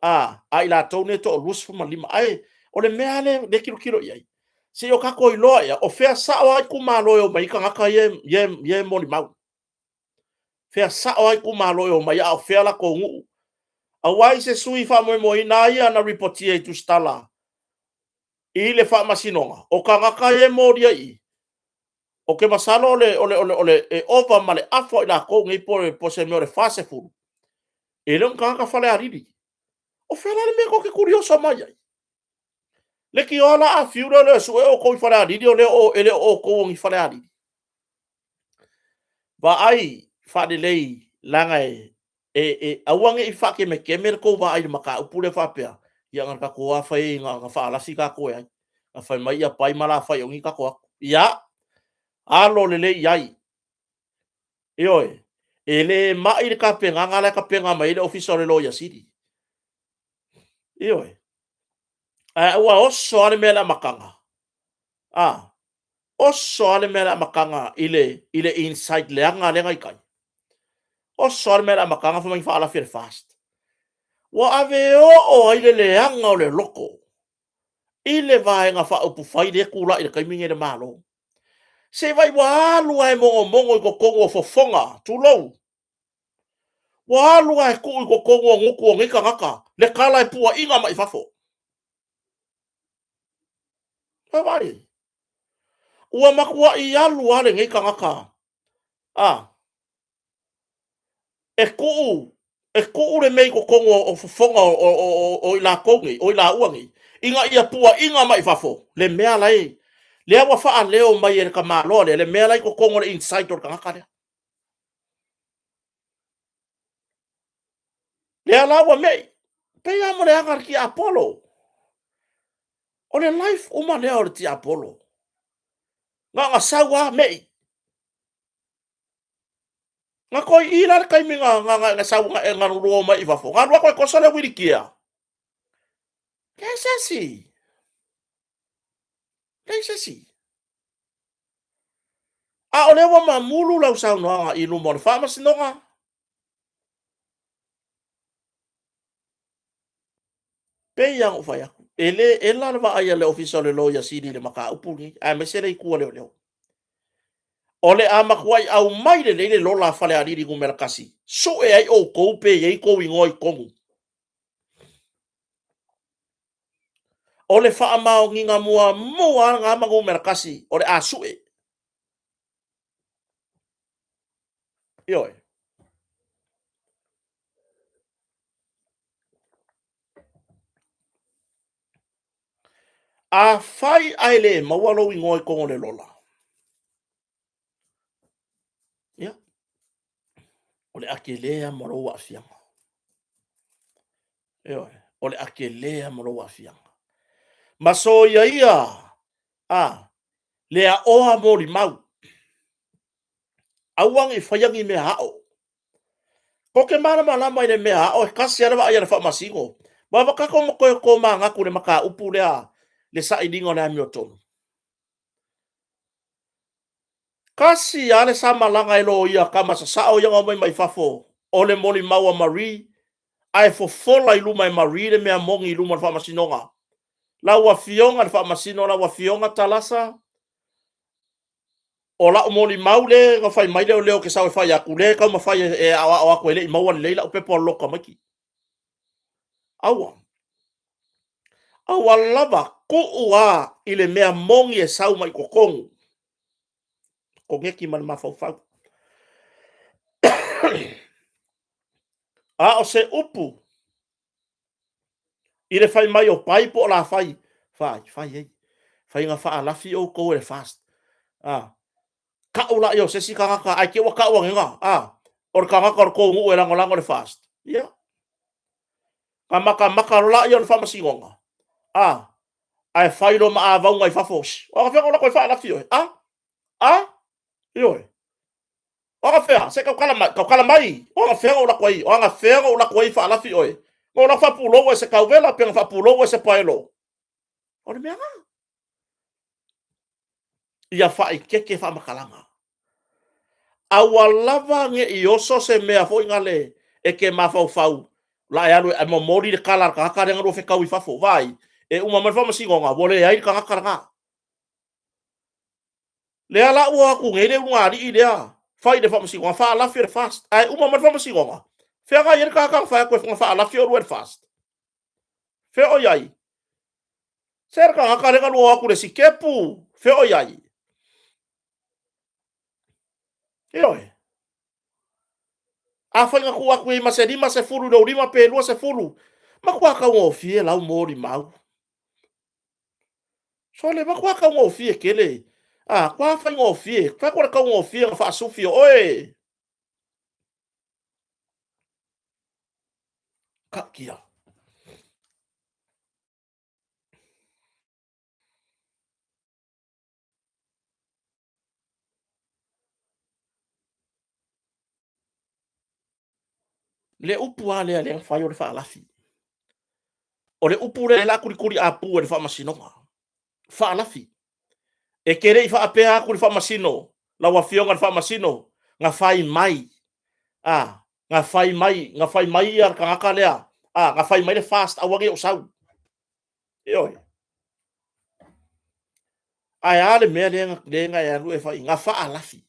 a, a i latou nei e toa 25. Ae o le mea lea e tilotilo i ai, se i o tatou iloa ea, o fea sao lava itumalo e omai ai tagata ia, ia, ia e molimau. Fea sao lava itumalo e omai, a o fea latou nuu. Aua i se sui faamoemoeina lava ia na ripotia i Tusitala i le faamasinoga, o tagata ia e molia i i, ou te masalo e ova ma le afa o i latou nei po o se mea o le 40, e le o ni tagata Falealili. O fea la le mea tou te tulioso mai ai? Leitioa la a fiu leoleo e sue outou i Falealili, e le o outou o ni Falealili. Vaai faalelei, leaga e aua ne i faakemeteme le tou vaai i le mataupu lea faapea, ia na o tatou lava fai na faalafi tatou e ai. Na fai mai ia pai ma la fai o ni tatou atu. Ia, alo lelei i ai. Ioe, e le mai le tapenaga la e tapena mai ai le Ofisa o le Loia Sili. Ioe. Ae ua oso lava le mea i le amataga. A, oso lava le mea i le amataga i le insight leaga lea na i tai. Oso lava le mea i le amataga fai mai faalafi e le FAST. Ua ave oo ai le leaga o le loto i le Vaega Faaupufai lea e tulai i le taimi lenei i le Malo. Se i vaai ua alu lava e mogomogo i totonu o fofoga, tulou, ua alu lava e tuu i totonu o gutu o nei tagata le tala e puaina mai fafo. Vaai, ua matuai alu lava lenei tagata a e tuu e tuu le mea i totonu o fofoga o i latou nei, o i laua nei, ina ia puaina mai fafo le mea la e, lea ua faaleo mai e le tamaloa lea, le mea la e i totonu o le inside o le tagata lea. Lea la ua mei, pei lava mo le aga a le tiapolo. O le life uma lea o le tiapolo. Na ona sau lava mei. Na toe i la le taimi na, na, na, na sau na, na lua mai i fafo. Na alu atu e toso le wilikia. Leai se isi. Leai se isi. A o lea ua mamulu lau saunoaga i luma o le faamasinoga. Pei lava ona ou fai atu, e le ela le vaai a le Ofisa o le Loia Sili i le mataupu lenei, aemaise le itu a leoleo. O le a matuai aumai lelei le lola a Falealili Nu.1, sue ai outou pe i ai tou igoa i totonu. O le faamaoniga muamua lava lena ma numera tasi, o le a sue. Ioe. Afai ae le maua lou igoa i totonu o le lola, ia, o le a tele lava ma lou aafiaga. Ioe, o le a tele lava ma lou aafiaga. Ma soia ia a le aoa molimau. Aua ne i faia ni mea ao. Tou te malamalama i le mea ao, e tasi lava le vaai a le faamasino. Aua tatou ma toe tomanatu i le mataupu lea, le sailiga o le amiotonu. Tasi lava le samalaga e loia tama sasao ia na omai mai fafo, o le molimau a Marie, ae fofola i luma e Marie le mea moni i luma o le faamasinoga. Lau Afioga i le Faamasino, lau Afioga Talasa, o lau molimau lea na fai mai leoleo ou te sau e fai atu, lea e taumafai e aoao atu e le i maua lelei lau pepa o le lotu tamaiti. Aua. Aua lava, tuu lava i le mea moni e sau mai totonu. Koneti ma le mafaufau. A o se upu i le fai mai o Pai po o Lafai, fai, fai ei. Fai na faalafi outou e le FAST. A, tau laia o se isi tagata, ae te i ua tau anega, a, o le tagata o le tou nuu e lagolago i le FAST. Ia, na matamata loa laia o le faamasinoga, a, ae fai loa ma avauga i fafo. O agafea na ou alu atu ai faalafi oe? A? A? Ioe. O agafea, se tautala mai, tautala mai. O agafea na ou alu atu ai, o agafea na ou alu atu ai faalafi oe. Na ou alu atu faapulou oe i se tauvela, pe na faapulou oe i se paelo. O le mea lena. Ia faaeteete faamatalaga. Aua lava ne i oso se mea foi nale e te mafaufau la e alu e momoli le tala a le tagata lea na lua fetau i fafo. Vaai, e uma mai le faamasinoga, ua leai le tagata lena. Lea la ua o atu nei le ulugalii lea, fai i le faamasinoga, faalafi e le FAST. Ae uma mai le faamasinoga, fea na i ai le tagata na fai atu na faalafi oulua e le FAST? Fea o i ai? Se le tagata lea na lua o atu i le sikepu, fea o i ai? Ioe. Afai na tuu atu i ai ma se 50 i lou lima pe 20, matua taugofie lau molimau. Sole, matua taugofie tele. A, tua faigofie, fai atu le taugofie na faasufi o oe. Tautia. Le upu lava lea lea na fai o le faalafi. O le upu lea o le a tulituliapu e le faamasinoga. Faalafi. E te le i faapea atu i le faamasino, lau Afioga i le Faamasino, na fai mai, a, na fai mai, na fai mai ia le tagata lea, a, na fai mai le FAST aua ne i ou sau. Ioe. Ae a le mea lea lea na e alu e fai, na faalafi.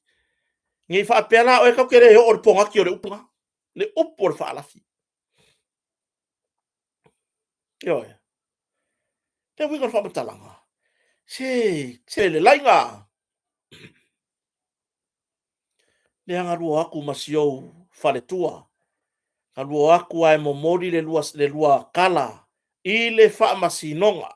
Ne i faapea la oe tatou te le oo i le pogati o le upu lena, le upu o le faalafi. Ioe. Le uiga o le faamatalaga, se, se le laiga. Lea na lua atu ma si ou faletua, na lua atu ae momoli le lua, le lua tala i le faamasinoga.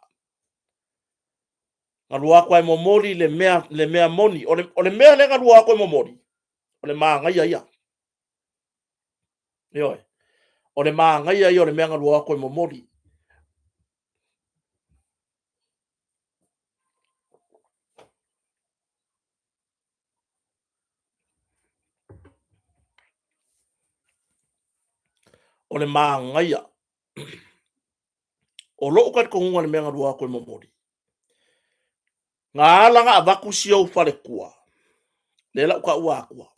Na lua atu ae momoli le mea, le mea moni. O le, o le mea lea na lua atu e momoli, o le magaia ia. Ioe. O le magaia ia o le mea na lua atu e momoli. O le magaia. O lou talitonuga i le mea na lua atu e momoli, na ala na avatu si ou faletua, lea la ou taua atua,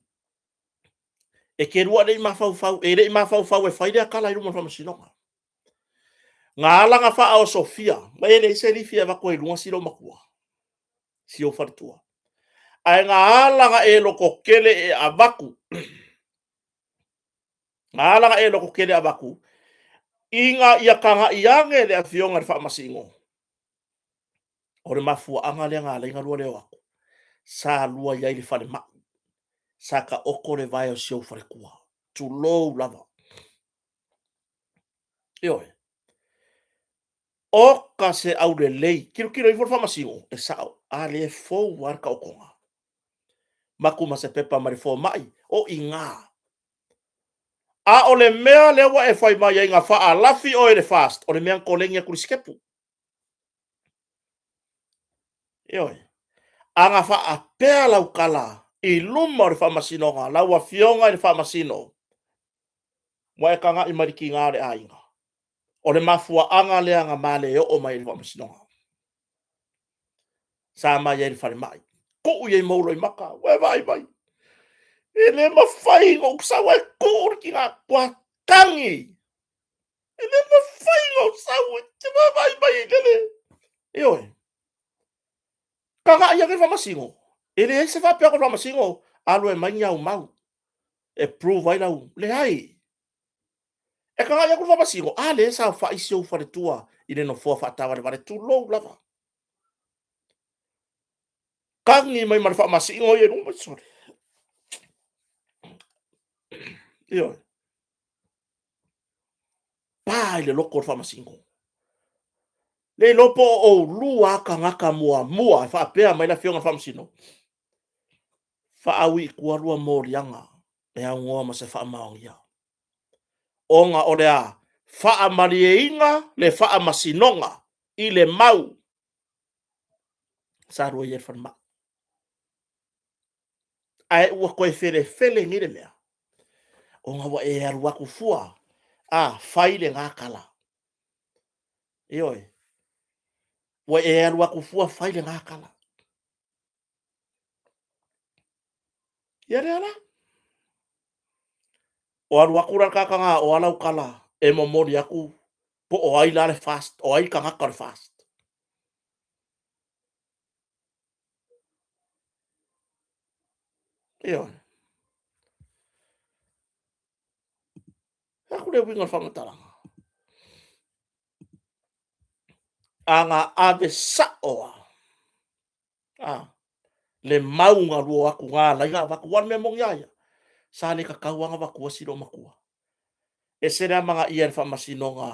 e te lua le i mafaufau, e le i mafaufau e fai lea tala i luma o le faamasinoga. Na ala na faaosofia, ma e leai se lifi e avatu ai i luga si loomatua, si ou faletua. Ae na ala na e lototele e avatu, na ala na e lototele e avatu, ina ia tagai ane le Afioga i le Faamasino, o le mafuaaga lea na ala ai ona lua le o atu, sa lua i ai i le falemai, sa taoto le vae o si ou faletua, tulou lava. Ioe. Oka se aulelei, tilotilo ifo le faamasino, e sao, a lea e fou lava le taotoga. Maku ma se pepa mai le fomai, o i ina. A o le mea lea ua e fai mai ai na faalafi oe i le FAST, o le mea na koleni atu i le sikepu. Ioe. A na faapea lau tala i luma o le faamasinoga, lau Afioga i le Faamasino, ua e tagai mai i le tiga o le aiga. O le mafuaaga lea na ma le oo mai ai i le faamasinoga. Sa ma i ai i le falemai. Tuu i ai ma ou loimata, ua e vaai mai. E le mafai ona ou sau ae tuu le tina, ua tagi. E le mafai ona ou sau, e te vaavaai mai i lele. Ioe. Tagai ane le faamasino. E leai se faapea o le faamasino, alu e aumai ni au mau e prove ai lau... Leai. E tagai atu le faamasino, a lea e saofai si ou faletua i le nofoa faataavalevale, tulou lava. Tagi mai ma le faamasino ia i luma, sole. Ioe. Pa i le loto o le faamasino. Le iloa po o oulua lava tagata muamua e faapea mai le afioga i le faamasino. Faaui i tua lua moliaga e aunoa ma se faamaonia. Ona o le a? Faamalieina le faamasinoga i le mau sa lua i ai le falemai. Ae ua toe felefele nei le mea, ona ua e alu atu fua, a, fai lena tala. Ioe. Ua e alu atu fua fai lena tala. Ia lea la. O alu atu la le tagata na aoa lau tala e momoli atu po o ai la le FAST, o ai le tagata o le FAST. Ioe. Aku le uiga o le faamatalaga. A na ave sao lava a, le mau na lua atu na ala ai ona avatu. Aua o le mea moni lava ia, sa le tatau lava ona avatua si loomatua. E ese le amanaia e le faamasinoga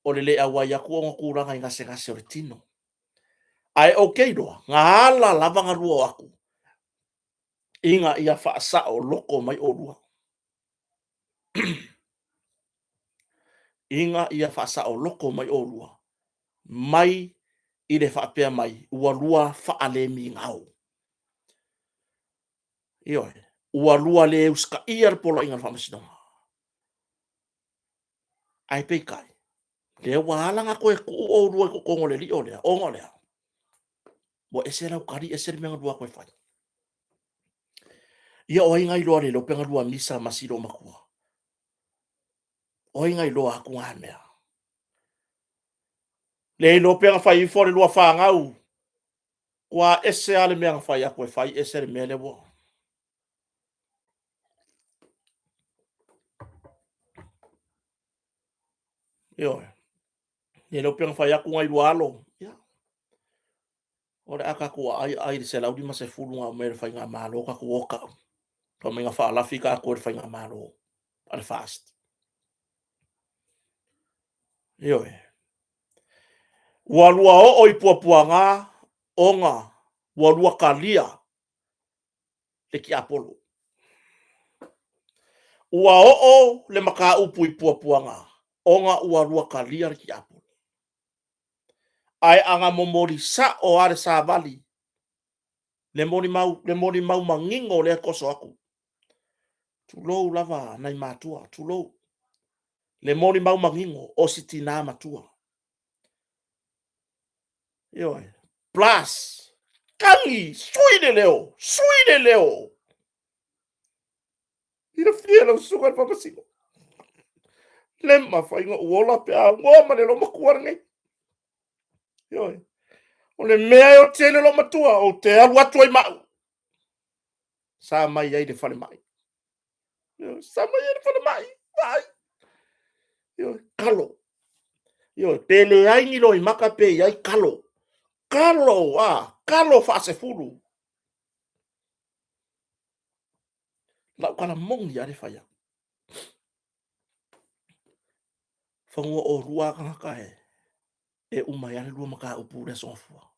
o le le auai atu ona tulaga i gasegase o le tino. Ae ou te iloa, na ala lava ona lua o atu, ina ia faasaoloko mai oulua. Ina ia faasaoloko mai oulua, mai i le faapea mai, ua lua faalemigao. Ioe, ua lua le usitaia le poloaiga o le faamasinoga. Ae peitai, lea ua ala ona toe tuu oulua i totonu o le lio lea, ona o le a? Ua ese lau tali, ese le mea na lua toe fai. Ia o ai na iloa le iloa pe na lua misa ma si loomatua? O ai na iloa atu na mea? Le iloa pe na fai ifo le lua fanau, ua ese lava le mea na fai atu e fai, ese le mea lea ua... Ioe. Le iloa pe na fai atu nai lua alo. Ia. O le a tatou aai aai i le 150 na aumai e le faigamalo tatou o tau. Fai mai na faalafi tatou e le faigamalo a le FAST. Ioe. Ua lua oo i puapuaga ona ua lua talia le tiapolo. Ua oo le mataupu i puapuaga ona ua lua talia le tiapolo. Ae a na momoli sao lava le savali, le molimau, le molimau manino lea e toso atu. Tulou lava nai matua, tulou. Le molimau manino o si tinā matua. Ioe. Plus, tagi, sui le leo, sui le leo. Silafia lau susuga i le faamasino. Le mafai ona ou ola pe a aunoa ma le loomatua lenei. Ioe. O le mea e oti ai le loomatua, ou te alu atu ai ma au. Sa mai ai le falemai. Ioe, sa mai ai le falemai. Vaai. Ioe, kalo. Ioe, pe leai ni loimata pe i ai kalo. Kalo, a, kalo faasefulu. Lau tala moni lava le fai atu. Fanua oulua lava tagata e. E uma ai le lua mataupu i le Aso Gafua.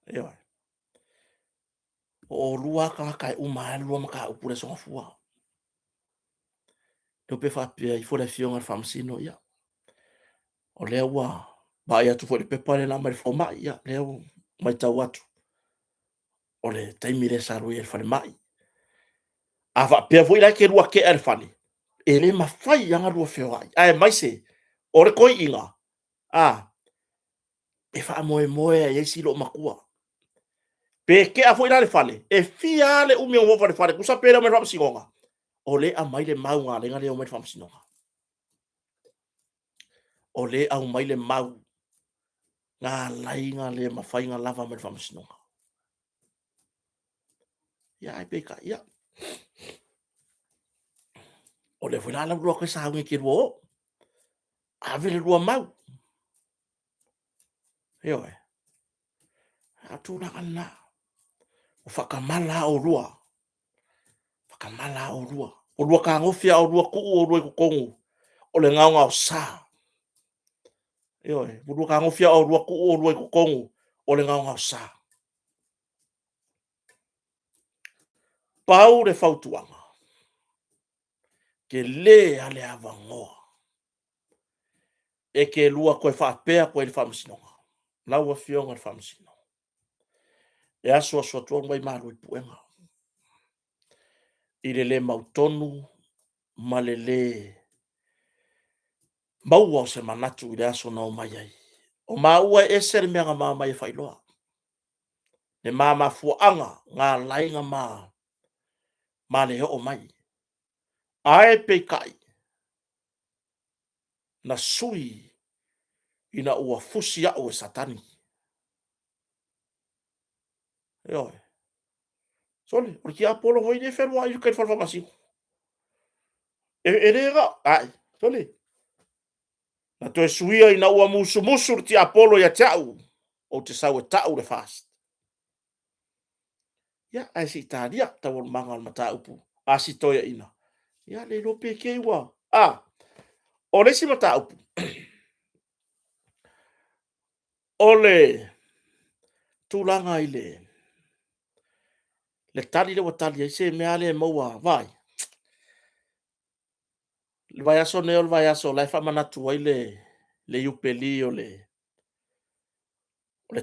Ioe. O oulua lava tagata e uma ai le lua mataupu i le Aso Gafua. Leo pe faapea ifo le afioga i le Faamasino, ia, o lea ua vaai atu foi i le pepa lea na aumai le fomai, ia, lea ua matau atu, o le taimi lea sa alu ai i le falemai. A faapea foi la e te lua tea i le fale, e le mafai lava ona lua feoai, aemaise o le toeaina, a, e faamoemoe lava i ai si loomatua. Pe tea foi la le fale, e fia lava le umi o nofo i le fale, tusa pe le omai i le faamasinoga, o lea e aumai le mau na ala ai ona le omai i le faamasinoga. O lea e aumai le mau na ala ai ona le mafai ona lava mai le faamasinoga. Ia, ae peitai, ia, o lea foi la ua alu atu e sauni e te lua o, ave le lua mau. Ioe. A o tulaga lena. Ua faatamala lava oulua. Faatamala lava oulua. Ua lua fetagofi lava oulua tuu oulua i totonu o le gaogaosa. Ioe. Ua lua fetagofi lava oulua tuu oulua i totonu o le gaogaosa. Pau le fautuaga, tele lava le avanoa e te lua toe faapea atu ai i le Faamasinoga, lau Afioga i le Faamasino, e asuasu atu ai malu i puega i le le mautonu ma le le maua o se manatu i le aso na omai ai. O maua e ese le mea na ma omai e faailoa, le ma mafuaaga na ala ai ona ma le oo mai. Ae peitai, na sui ina ua fusi au e Satani. Ioe. Sole, o le tiapolo foi lea e fealuai i tai i le fale faamasino. E le na o... Ai, sole, na toe suia ina ua musumusu le tiapolo ia te au, ou te sau e tau le FAST. Ia, ae se i talia taualumaga o le mataupu a si toeaina. Ia, le iloa pe te i ua... A, o le isi mataupu, o le tulaga i le tali lea ua tali ai, se mea lava lea e maua, vaai, le vaiaso lenei o le vaiaso o la e faamanatu ai le Iupeli o le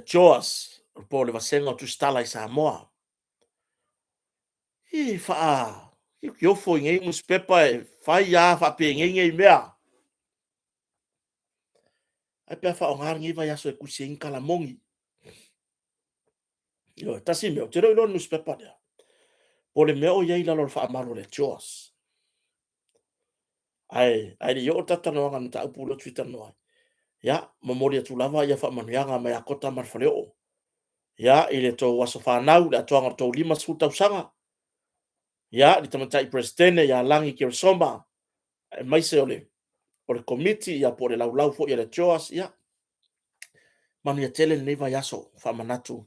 CHOGM po o le Vasega o Tusitala i Samoa. E faateofo i nei nusipepa e fai lava faapenei nei mea. Ae pe a faaaoga lenei vaiaso e tusi ai ni tala moni. Ioe, tasi mea, ou te le o iloa i le nusipepa lea, po o le mea o i ai i lalo o le faamalu a le CHOGM. Ae le i oo le tatou talanoaga i le mataupu lea ou te fia talanoa ai, ia, momoli atu lava ia faamanuiaga mai ia Kota ma le Faleoo, ia, i le tou aso fanau, le atoaga o le tou 50 tausaga, ia, le Tamaitai Peresetene ia Lagi Keresoma, aemaise o le Komiti ia po o le laulau foi a le CHOGM, ia, manuia tele lenei vaiaso faamanatu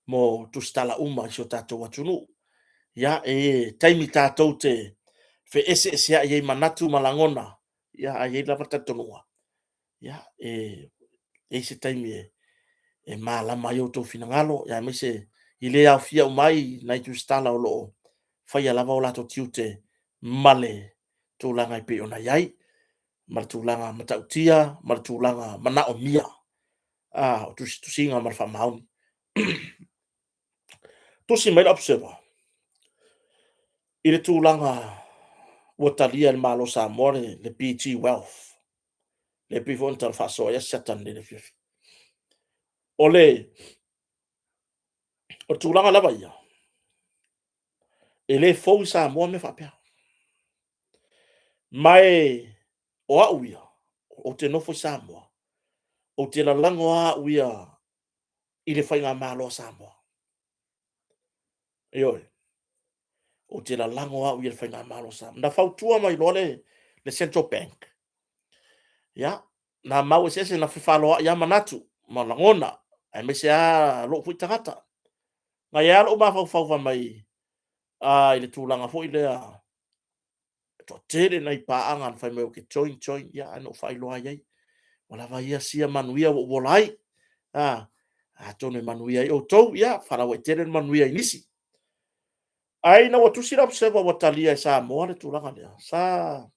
mo tusitala uma i si o tatou atunuu. Ia, e taimi tatou te feeseeseai ai i manatu ma lagona, ia ae i ai lava le talitonuga, ia, e i ai se taimi e malama ai outou finagalo, aemaise e le aofia uma ai nai tusitala o lo o faia lava o latou tiute ma le tulaga e pei ona i ai, ma le tulaga matautia ma le tulaga manaomia o tusitusiga ma le faamaoni. Tusi mai le Observer i le tulaga ua talia e le Malo o Samoa le PG Wealth, lea e pei foi ona tala faasoa ai Asiata i le afiafi. O le tulaga lava ia, e le fou i Samoa mea faapea. Ma o au ia, ou te nofo i Samoa, ou te lalago lava au ia i le Faigamalo a Samoa. Ioe, ou te lalago au ia i le Faigamalo a Samoa. Na fautua mai loa le Central Bank, ia, na mau eseese, na fefaloai lava manatu ma lagona, aemaise lava lou foi tagata. Na i ai lava lou mafaufau fai mai i le tulaga foi lea, e toatele nai paaga na fai mai ou te join, join, ia ae na ou faailoa lava i ai. Ua lava ia sia manuia ua ou ola ai. A, atonu e manuia ai outou, ia, faalauaitele le manuia i nisi. Ae ina ua tusi le Observer ua talia e Samoa le tulaga lea, sa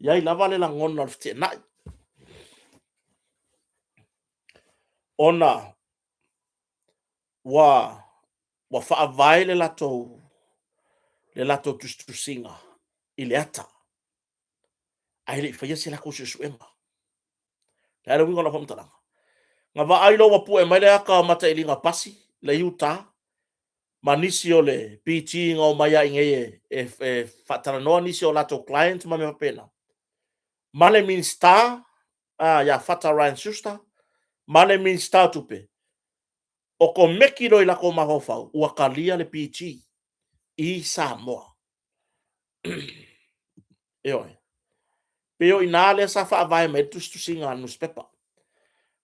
i ai lava le lagona o le feteenai. Ona ua faavae le latou tusitusiga i le ata, ae le i faia se latou suesuega. O le a le uiga o lau faamatalaga? Na vaai loa ua pue mai le ata o matailiga pasi le UTAR ma nisi o le PG na omai lava i inei e faatalanoa nisi o latou clients ma mea faapena, ma le Minisita ia Fata Ryan Schuster ma le Minisita o Tupe, okomeki loa i latou mafaufau ua talia le PG i Samoa. Ioe. Pei o i ina lea sa faavae mai ai le tusitusiga a le nusipepa.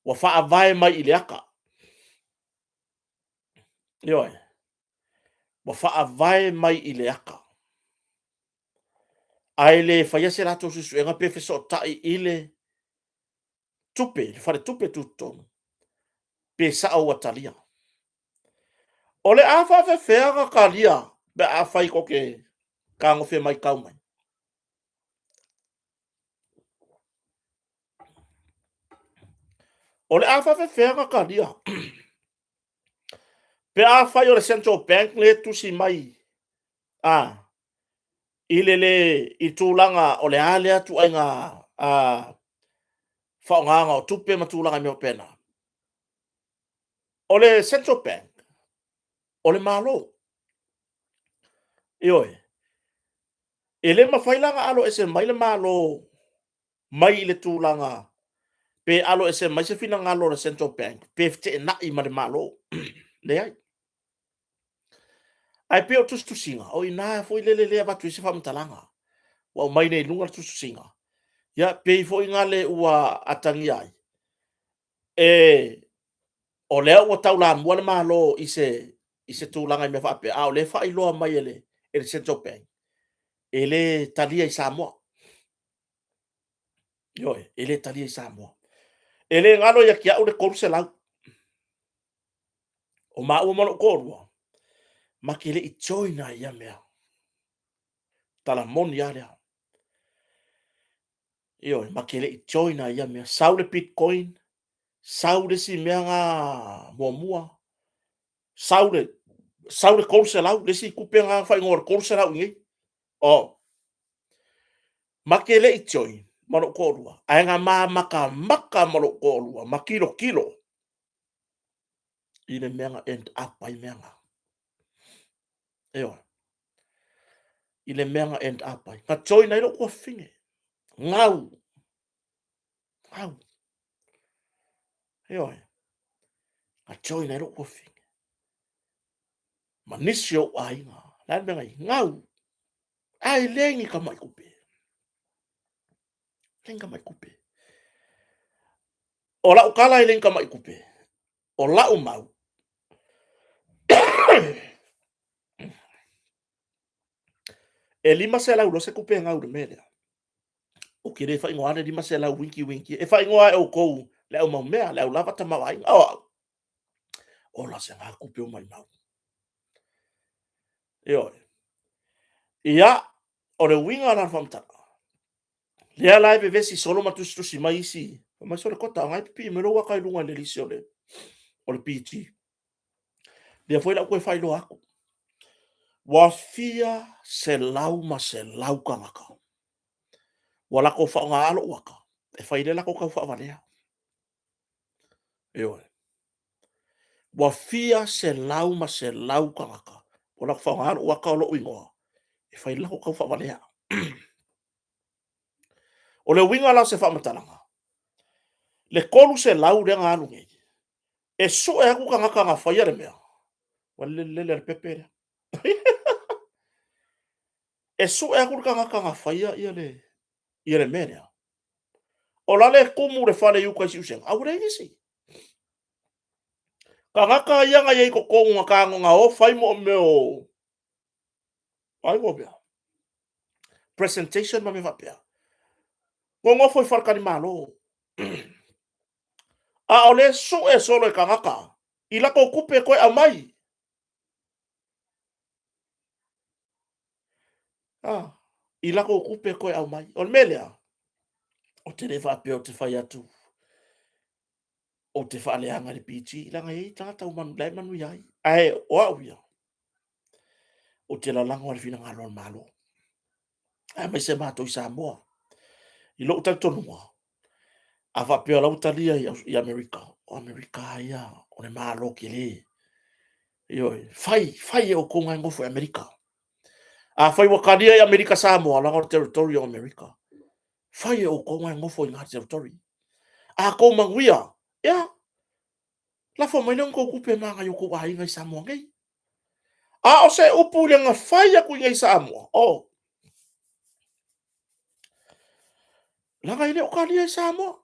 Ua faavae mai i le ata. Ioe. Ua faavae mai i le ata. Ae le faia se latou suesuega pe fesootai i le tupe, le faletupe tutotonu, pe sao ua talia. O le a faapefea ona talia pe afai tou te fetagofi e matau mai? O le a faapefea ona talia pe afai o le Central Bank lea e tusi mai i le tulaga o le a lea ituaiga faaaogaina o tupe ma tulaga mea faapena. O le Central Bank, o le Malo. Ioe. E le mafai la ona alo ese mai le Malo mai i le tulaga pe alo ese mai se finagalo o le Central Bank pe feteenai ma le Malo. Leai. Ae pei o tusitusiga, o i ina foi lele lea e avatu ai se faamatalaga. Ua aumai nei i luga le tusitusiga, ia pei foi lea ua atagia ai, e, o lea ua taulamua le Malo i se tulaga i mea faapea, a o lea e faailoa mai e le Central Bank, e le talia i Samoa. Ioe, e le talia i Samoa. E le galo ia te au le 300. O maua ma lou toalua, ma te le i join lava i ia mea. Tala moni lava lea. Ioe, ma te le i join lava i ia mea. Sau le bitcoin, sau le isi mea na muamua, sau le 300, le isi tupe na faaigoa o le 300 i inei. Oh. Ma te le i join ma lou toalua, ae na ma matamata ma lou toalua, ma tilotilo i le mea na end up ai mea na. Ioe. I le mea na end up ai. Na join ai lou tuafafine. Gau. Gau. Ioe. Na join ai lou tuafafine. Ma nisi o ou aiga. Le a le mea na i? Gau. Ae leai ni tamai tupe. Leai ni tamai tupe. O lau tala e leai ni tamai tupe. O lau mau, e 500 loa se tupe e gau i le mea lea. Ou te le faaigoa le 500 winky winky. E faaigoa e outou le au maumea, le au lava tamaoaiga. O au, ola se ngā kupe o maimau. Ioe. Ia, o le uiga la o le faamatalaga, lea la e vevesi solo ma tusitusi mai isi, fai mai sole kota, o ngai pipii mai lou aka i luga i le lisi o le, o le PG. Lea foi la ou toe faailoa atu. Ua fia selau ma selau tagata. Ua latou faaaoga lou aka e fai le latou tau faavalea. Ioe. Ua fia selau ma selau tagata ua latou faaaoga lou aka o lou igoa e fai le latou tau faavalea. O le uiga la o se faamatalaga, le 300 lea na alu nei, e sue atu tagata na faia le mea, ua lele le pepe lea. E sue atu le tagata na faia ia le, ia le mea lea. O la le tumu le fale i uta i Siusega, a ua leai nisi. Tagata ia na i ai i totonu na tago na o fai mo mea o ai mo mea presentation ma mea faapea. Nonofo i faletalimalo. A o lea e sue solo e tagata i latou tupe e toe aumai. Ah, i latou tupe e toe aumai. O le mea lea, ou te le faapea ou te fai atu ou te faaleaga i le PG, leaga e i ai tagata ua la e manuia ai. Ae o au ia, ou te lalago i le finagalo o le Malo, aemaise matou i Samoa. I lou talitonuga, a faapea o la ua talia i Amerika, o Amerika lava ia o le Malo tele. Ioe, fai, fai e outou na e nofo i Amerika. Afai ua talia i Amerika Samoa, leaga o le territory o Amerika. Fai e outou na e nofo i na territory. A outou manuia, ia, lafo mai lea o ni tou tupe e magaia ai outou aiga i Samoa nei. A o se upu i le na fai atu i inei i Samoa, oh, leaga e le o talia i Samoa.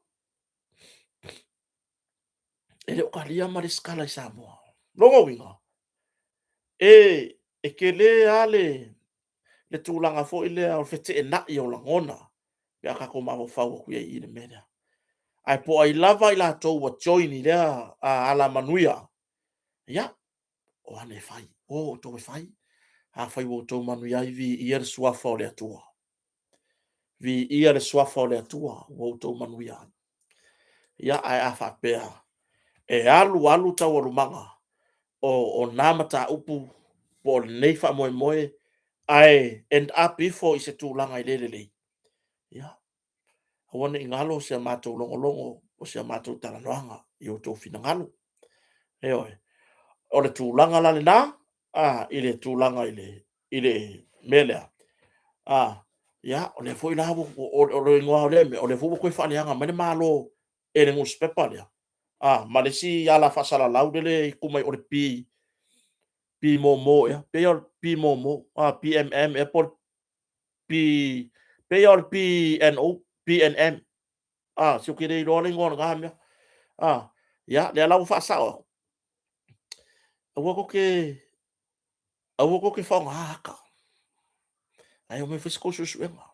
E le o talia ma resitala i Samoa. Lona uiga, e tele lava le tulaga foi lea o le feteenai o lagona pe a tatou mafaufau atu i ai i le mea lea. Ae po o ai lava i latou ua join i lea alamanuia, ia, o aga e fai, o outou e fai. Afai ua outou manuia ai, viia le Suafa o le Atua. Viia le Suafa o le Atua ua outou manuia ai. Ia, ae a faapea e alu alu taualumaga o na mataupu po o lenei faamoemoe ae end up ifo i se tulaga e le lelei, ia, aua ne i galo si a matou logologo o si a matou talanoaga i outou finagalo. Ioe. O le tulaga la lena, i le tulaga i le mea lea, ia, o lea foi la ua, o le igoa o lea mea, o lea foi ua toe faaleaga mai le Malo e le nusipepa lea, ma le isi ala faasalalau lea e tu mai o le P, P momo ea, pei o le P momo, PMM ea po o le P, pei lava o le PNO, PNM. Se ou te le iloa le igoa o lena mea. Ia, lea la ua faasao atu, aua tou te faaaogaina ata, ae omai e fai sa tou suesuega.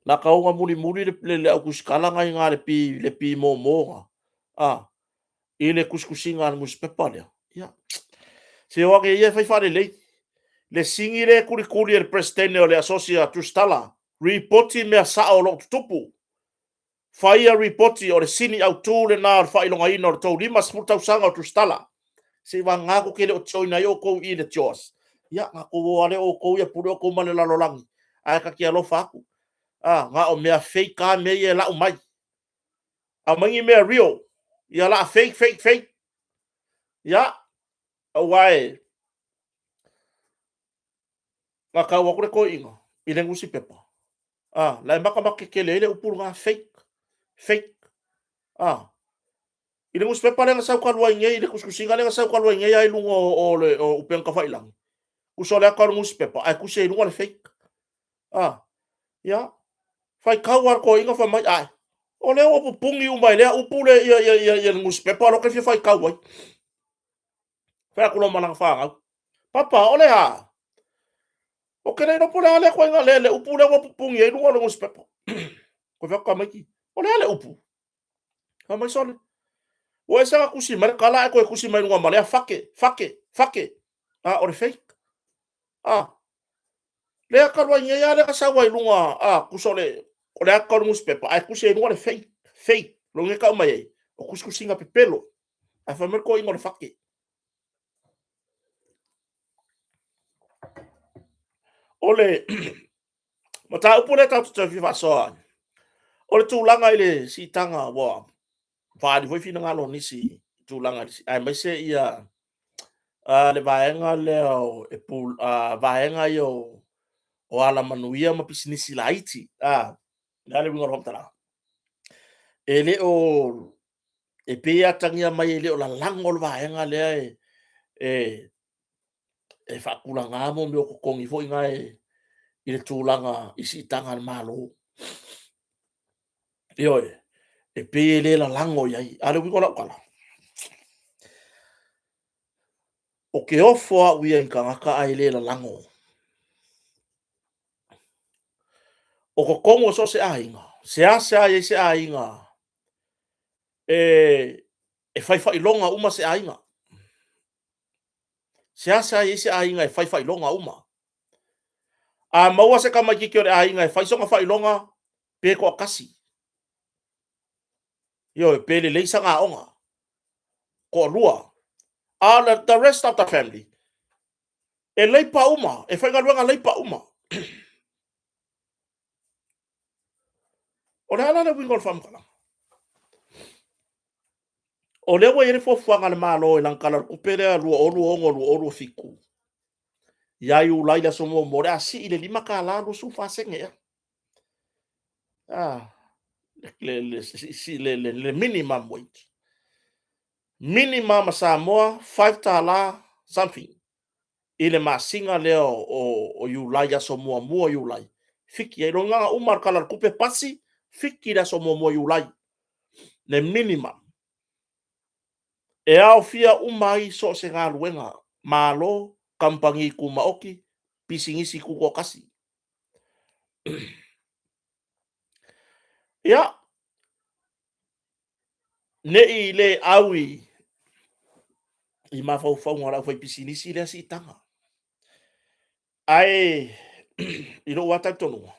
Na o ta o mulimuli le au tusitala na i ina le P momo lena, i le tusitusiga a le nusipepa lea, ia, se o ane ia e fai faalelei. Le sini lea e tulituli e le Peresetene o le Asosi a Tusitala, lipoti mea sao o lo o tutupu. Faia lipoti, o le sini autu lena o le faailogaina o le tou 50 tausaga o tusitala. Seivagana tou te le o join ai outou i i le JOS, ia ona outou o lava lea o outou ia pule outou ma le lalolagi, ae ta te alofa atu, na o mea fake lava mea ia e lau mai. Aumai ni mea real, ia o le a fake, fake, fake. Ia, aua na tau atu le toeaina i le nusipepa, la e matamata tetele ai le upu lena fake, fake, a. I le nusipepa lea na sau talu ai nei i le tusitusiga lea na sau talu ai nei lava i luga o upega tafailagi, tusa o le ata o le nusipepa ae tusi ai i luga le fake. A, ia, faitau lava le toeaina fai mai, ae, o lea ua pupuni uma e lea upu le nusipepa lea ou te fia faitau ai. Fai atu loa ma lana fanau, Papa, o le a? Ou te le iloa po o le a lea ituaiga le upu lea ua pupuni ai luga o le nusipepa. Ou fai atu, tamaiti, o le a le upu? Fai mai, sole, ua ese ona tusi mai le tala ae toe tusi mai luga ma lea fake, fake, fake. A, o le fake. A, lea talu ai nei lava lea na sau ai luga, a, tusa o le, o le ata o le nusipepa ae tusi ai luga le fake, fake. O lona uiga e tau mai ai, o tusitusiga pepelo. Ae fai mai le toeaina o le fake. O le mataupu lea tatou te fia faasoa ai, o le tulaga i le siitaga ua faaali foi finagalo o nisi i tulaga aemaise ia le vaega lea o vaega ia o alamanuia ma pisinisi laiti. O le a le uiga o le faamatalaga? E le o, e pei e atagia mai e le o lalago le vaega lea e faatulagā mea o totogi foi na i le tulaga i siitaga a le Malo. Ioe, e pei e le lalago i ai. A o le uiga o lau tala, ou te ofo au ia i tagata ae le lalago. O totonu o so o se aiga, Seasea i ai se aiga e fai faailoga uma se aiga. Seasea i ai se aiga e fai faailoga uma. A maua se tamaitiiti o le aiga e fai sona faailoga, pe toatasi. Ioe, pe lelei sana aoga, toalua. A o le the rest of the family, e labour uma, e faigaluega labour uma. O le a la le uiga o le faamatalaga? O lea ua i ai le fuafuaga a le Malo i lana Tala o le Tupe lea 2026/2027, ia Iulai i le aso 1, o le a sii i le $5.24 ea le minimum wage. Minimum a Samoa, $5 something i le masina lea o Iulai, aso 1 o Iulai, fiki ai. Lona uiga na uma le Tala o le Tupe pasi, fiki le aso 1 o Iulai le minimum. E aofia uma ai so o se galuega, Malo, kamupani tumaoti, pisinisi tutoatasi. Ia, ne i le au i mafaufauga o le aufaipisinisi lea siitaga. Ae i lou lava talitonuga,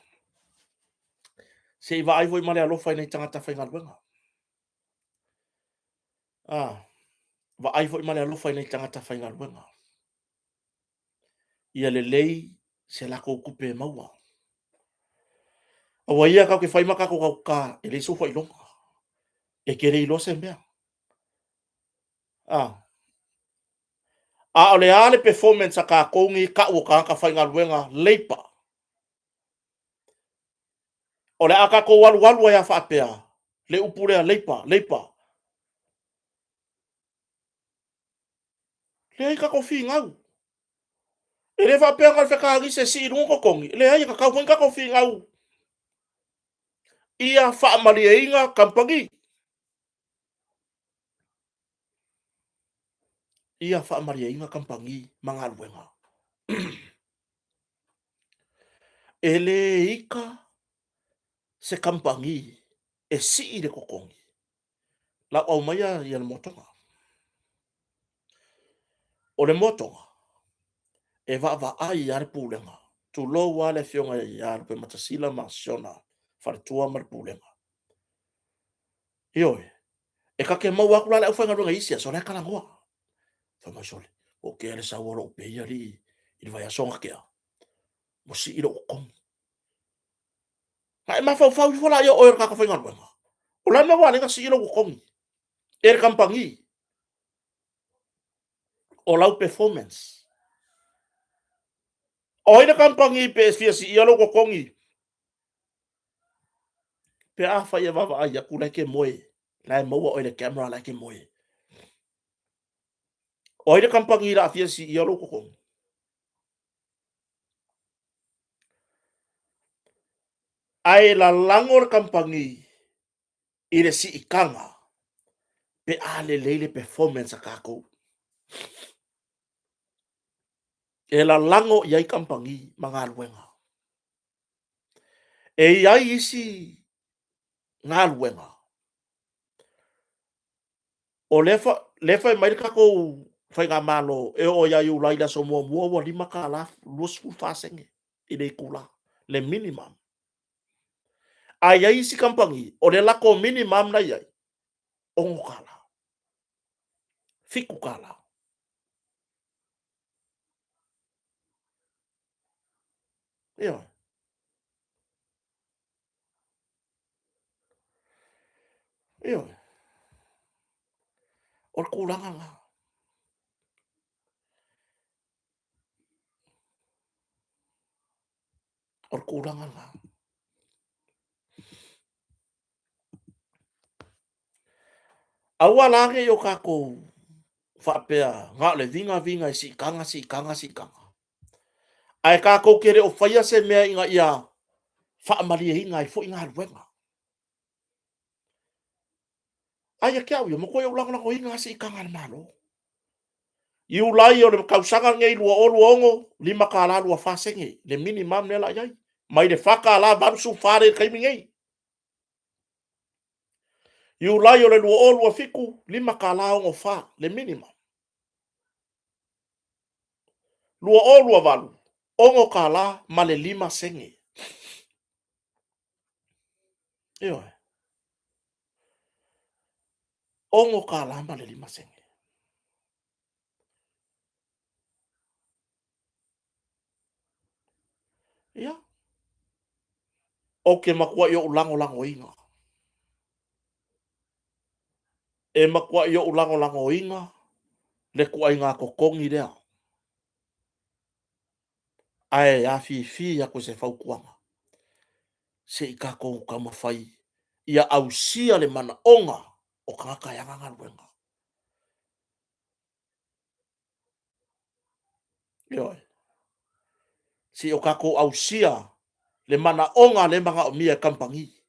se i vaai foi ma le alofa i nai tagata faigaluega. Vaai foi ma le alofa i nai tagata faigaluega. Ia lelei se latou tupe e maua. Aua ia tatou te fai ma tatou tauta e leai sou faailoga. E te le iloa se mea. A o le a le performance a tatou nei tau o tagata faigaluega labour? O le a tatou alualu ai lava faapea le upu lea labour, labour. Leai, tatou finau. E le faapea na o le fekanise e sii i luga totogi. Leai, e tatau foi ona tatou finau ia faamalieina kamupani. Ia faamalieina kamupani ma galuega. E le ita se kamupani e sii le totogi, lau aumaia ia le motoga. O le motoga, e vaavaai lava le pulega, tulou lava le afioga ia Lupematasila ma si ona faletua ma le pulega. Ioe, e ta te maua atu la le aufaigaluega i isi aso, o la e talanoa. Fai mai, sole, ua tea le sau o lou pay alii i le vaiaso na tea, ua sii lou totogi. Na e mafaufau ifo lea o oe o le tagata faigaluega, o le a le mea ua ala ai ona sii lou totogi e le kamupani? O lau performance. O ai le kamupani pe e fia siia lou totogi pe afai e vaavaai atu o la e te moe, la e maua oe i le camera la e te moe. O ai le kamupani o le a fia siia lou totogi? Ae lalago le kamupani i le siitaga pe a lelei le performance a tatou. E lalago i ai kamupani ma galuega. E i ai isi galuega o lea, lea fai mai le tatou faigamalo e oo ia Iulai i le aso 1 ua $5.24 i le itula, le minimum. Ae i ai isi kamupani o le latou minimum la e i ai, $6, $7. Ioe. Ioe. O le tulaga lena. O le tulaga lena. Aua la ne i o tatou faapea na o le viga viga i siitaga siitaga siitaga. Ae tatou te le o faia se mea ina ia faamalieina ai foi galuega. Ae ia te au ia, matuai ou lagolagoina lava siitaga a le Malo. Iulai o le tausaga lenei 2026, $5.24 sene le minimum lea la i ai, mai le $4.84 lea i le taimi nei. Iulai o le 2027, $5.64 le minimum. 2028, $6 ma le 5 sene. Ioe. $6 ma le 5 sene. Ia. Ou te matuai ou lagolagoina. E matuai ou lagolagoina le ituaiga totogi lea. Ae afifi atu i se fautuaga, se i tatou taumafai ia ausia le manaoga o tagata e ana galuega. Ioe. Se i o tatou ausia le manaoga lea e manaomia e kamupani.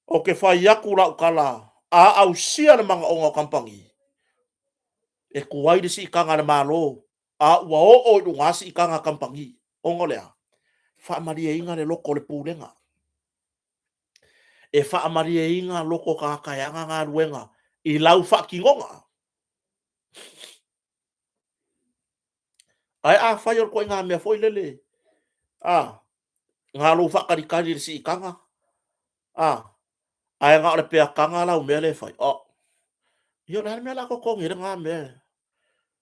Ou te fai atu lau tala, a ausia le manaoga o kamupani, e tuai le siitaga a le Malo, a ua oo i luga siitaga a kamupani. Ona o le a? Faamalieina le loto o le Pulega. E faamalieina loto o tagata e ana galuega i lau faatinoga. Ae afai o le ituaiga mea foi lele, a, na lou faatalitali i le siitaga, a, ae na o le peataga lau mea lea e fai, oh. Ia o le a le mea o le a totogi ai lena mea?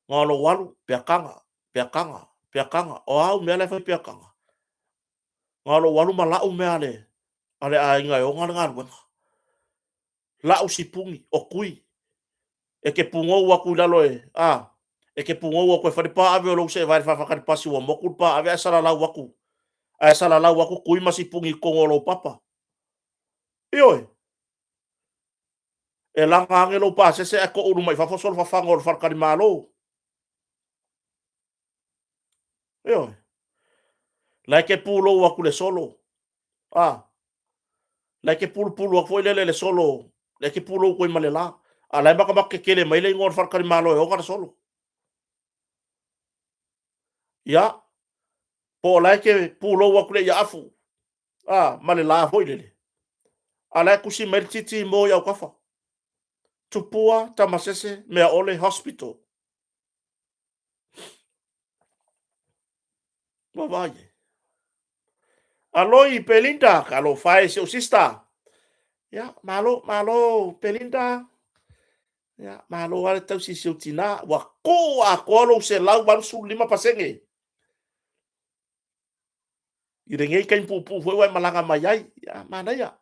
Na o lou alu, peataga, peataga, peataga. O a au mea la e fai peataga? Na o lou alu ma lau mea a le aiga e ona le galuega. Lau sipuni, o tui. E te pugou atu i lalo e, a, e te pugou atu e fai le paave o lou seevae i le fafatali pasi ua motu le paave ae salalau atu, ae salalau atu tui ma sipuni i totonu o lou papa. Ioe. E laga ane lou pasese ae toulu mai fafo solo fafaga o le faletalimalo. Ioe. La e te pulou atu le solo. A. La e te pulupulu atu foi lele le solo. La e te pulou atu ai ma le la. A la e matamata tetele mai le igoa o le faletalimalo e ona le solo. Ia. Po o la e te pulou atu le iaafu. A, ma le la foi lele. A la e tusi mai le titi mo i autafa. Tupua, Tamasese, Meaole, Hospital. Ua vaai ai. Aloi Belinda, talofa e si ou sister. Ia, malo, malo Belinda. Ia, malo lava le tausi i si ou tinā. Ua tuu atoa lou 185%. I lenei taimi puupuu foi ua e malaga mai ai. Ia, manaia.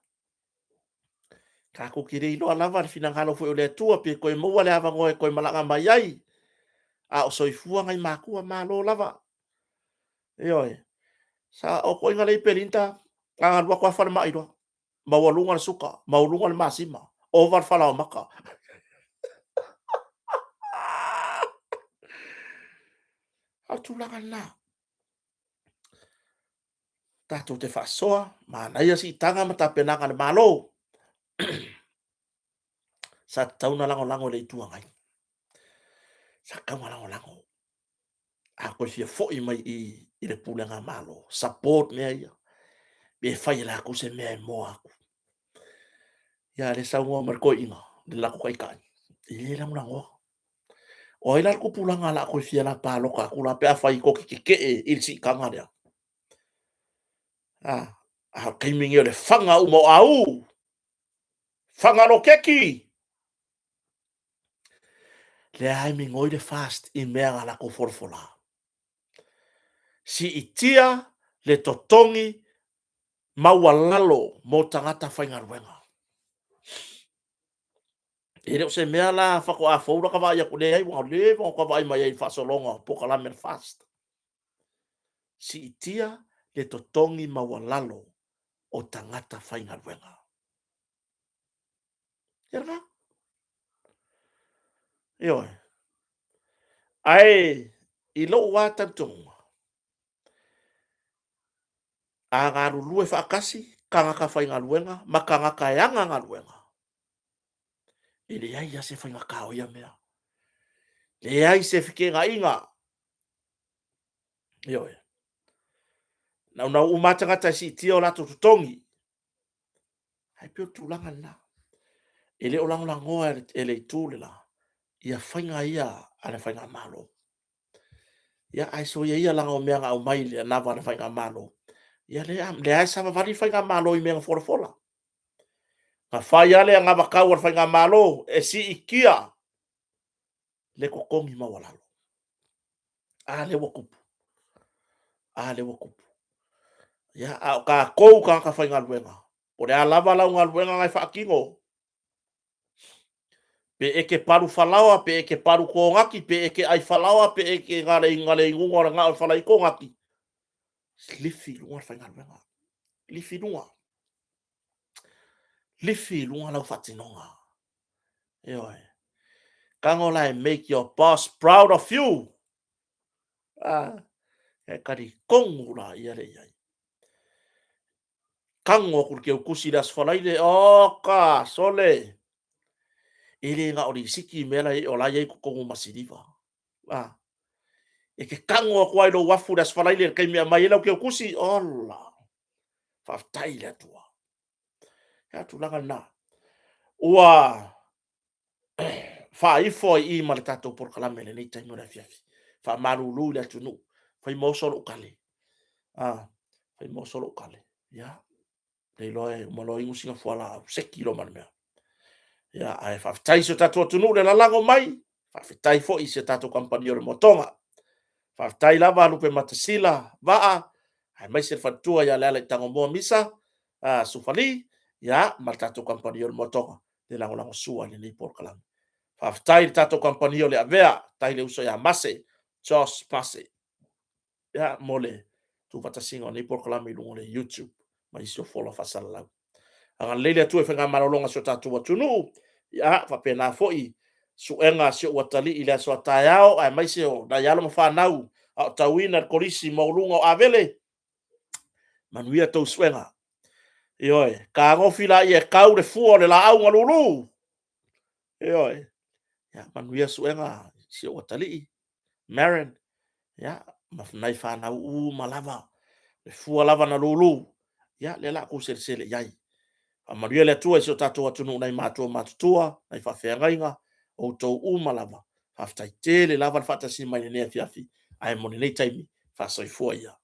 Tatou te le iloa lava le finagalo foi o le Atua pe toe maua le avanoa e toe malaga mai ai. A o soifua nai matua, malo lava. Ioe. Sa o toeaiina lea i Belinda, a alu atu lava falemai loa, maualuga le suka, maualuga le masima, ova le falaoamata. A o le tulaga lena. Tatou te faasoa, manaia siitaga ma tapenaga a le Malo. Sa tatau ona lagolago i le Itu Agai. Sa tatau ona lagolago. A toe fia foi mai i i le pulega Malo, support mea ia. Pe fai e latou se mea e moa atu. Ia, le saunoa mai le toeaina, le latou taitai, e le lagolagoa. O ai la le tupulaga o le a toe fia palota atu la pe afai tou te tetee i le siitaga lea? A, a o le taimi lenei o le faga uma o au, faga loketi. Lea e migoi le FAST i mea na latou folafola. Siitia le totogi maualalo mo tagata faigaluega. E le o se mea la faatoa fou lata vaai atu, leai, ua leva ona vaai mai ai i le faasologa o polokalame a le FAST. Siitia le totogi maualalo o tagata faigaluega. Ia lena. Ioe. Ae i lou lava talitonuga, a galulue faatasi tagata faigaluega ma tagata e ana galuega, e leai lava se faigata o ia mea. Leai se feteenaiga. Ioe. Naunau uma lava tagata e siitia o latou totogi. Ae pei o le tulaga lena. E le o lagolagoa e le itu le la ia faiga ia a le faigamalo. Ia, ae soia ia leaga o mea na aumai i le anava a le faigamalo, ia lea lava e savavali le faigamalo i mea na folafola. Na fai lava le anavatau a le faigamalo e siitia le totogi maualalo. A lea ua tupu? A lea ua tupu? Ia, a o tatou tagata faigaluega, po o le a lava lau galuega na e faatino, pe e te palu falaoa, pe e te palu konati, pe e te ai falaoa, pe e te na o le inuga o le gao e fala ai konati, lifi i luga le faigaluega, lifi i luga. Lifi i luga lau faatinoga. Ioe. Tago la e make your boss proud of you. Ah, e talitonu la ia le i ai. Tago atu le teutusi i le Aso Faraile, oka, sole, e le na o lisiti mea la e i ai, o la e i ai i totonu ma siliva. Ah. E te tago atu lava i lou uafu i le Aso Faraile i le taimi e aumai ai lau teutusi, ola, faafetai i le Atua. Ia, tulaga lena. Ua faaifo ai i i ma le tatou polokalame i lenei taimi o le afiafi. Faamalulu i le atunuu, fai ma oso lou tale. Ah, fai ma oso lou tale. Ia, le iloa e uma loa inu sina fualaau, seki loa ma le mea. Ia, ae faafetai i si o tatou atunuu le lalago mai, faafetai foi i si a tatou kamupani o le Moatoga. Faafetai lava Lupematasila Vaa, aemaise le faletua ia Lealaitagomua Misa Sufali, ia, ma le tatou kamupani o le Moatoga le lagolagosua i lenei polokalame. Faafetai i le tatou kamupani o le Avea, faafetai i le uso ia Mase, Josh Mase, ia, mo le tuufaatasiga o lenei polokalame i luga o le YouTube ma isi o fola faasalalau. Agalelei le Atua i faigamalologa a si o tatou atunuu, ia, faapena foi suega a si ou atalii i le aso a taeao, aemaise o nai alo ma fanau a o tauina le Kolisi Maualuga o Avele, manuia tou suega. Ioe, fetagofi laia e tau le fua o le laau na lulu. Ioe, ia manuia suega a si ou atalii, Maren, ia, ma nai fanau uma lava, le fua lava na lulu, ia, lea o le a outou selesele i ai. Faamanuia le Atua i si o tatou atunuu i nai matua matutua, nai faafeagaiga, outou uma lava, faafetai tele lava le faatasi mai i lenei afiafi, ae mo lenei taimi, faasoifua ia.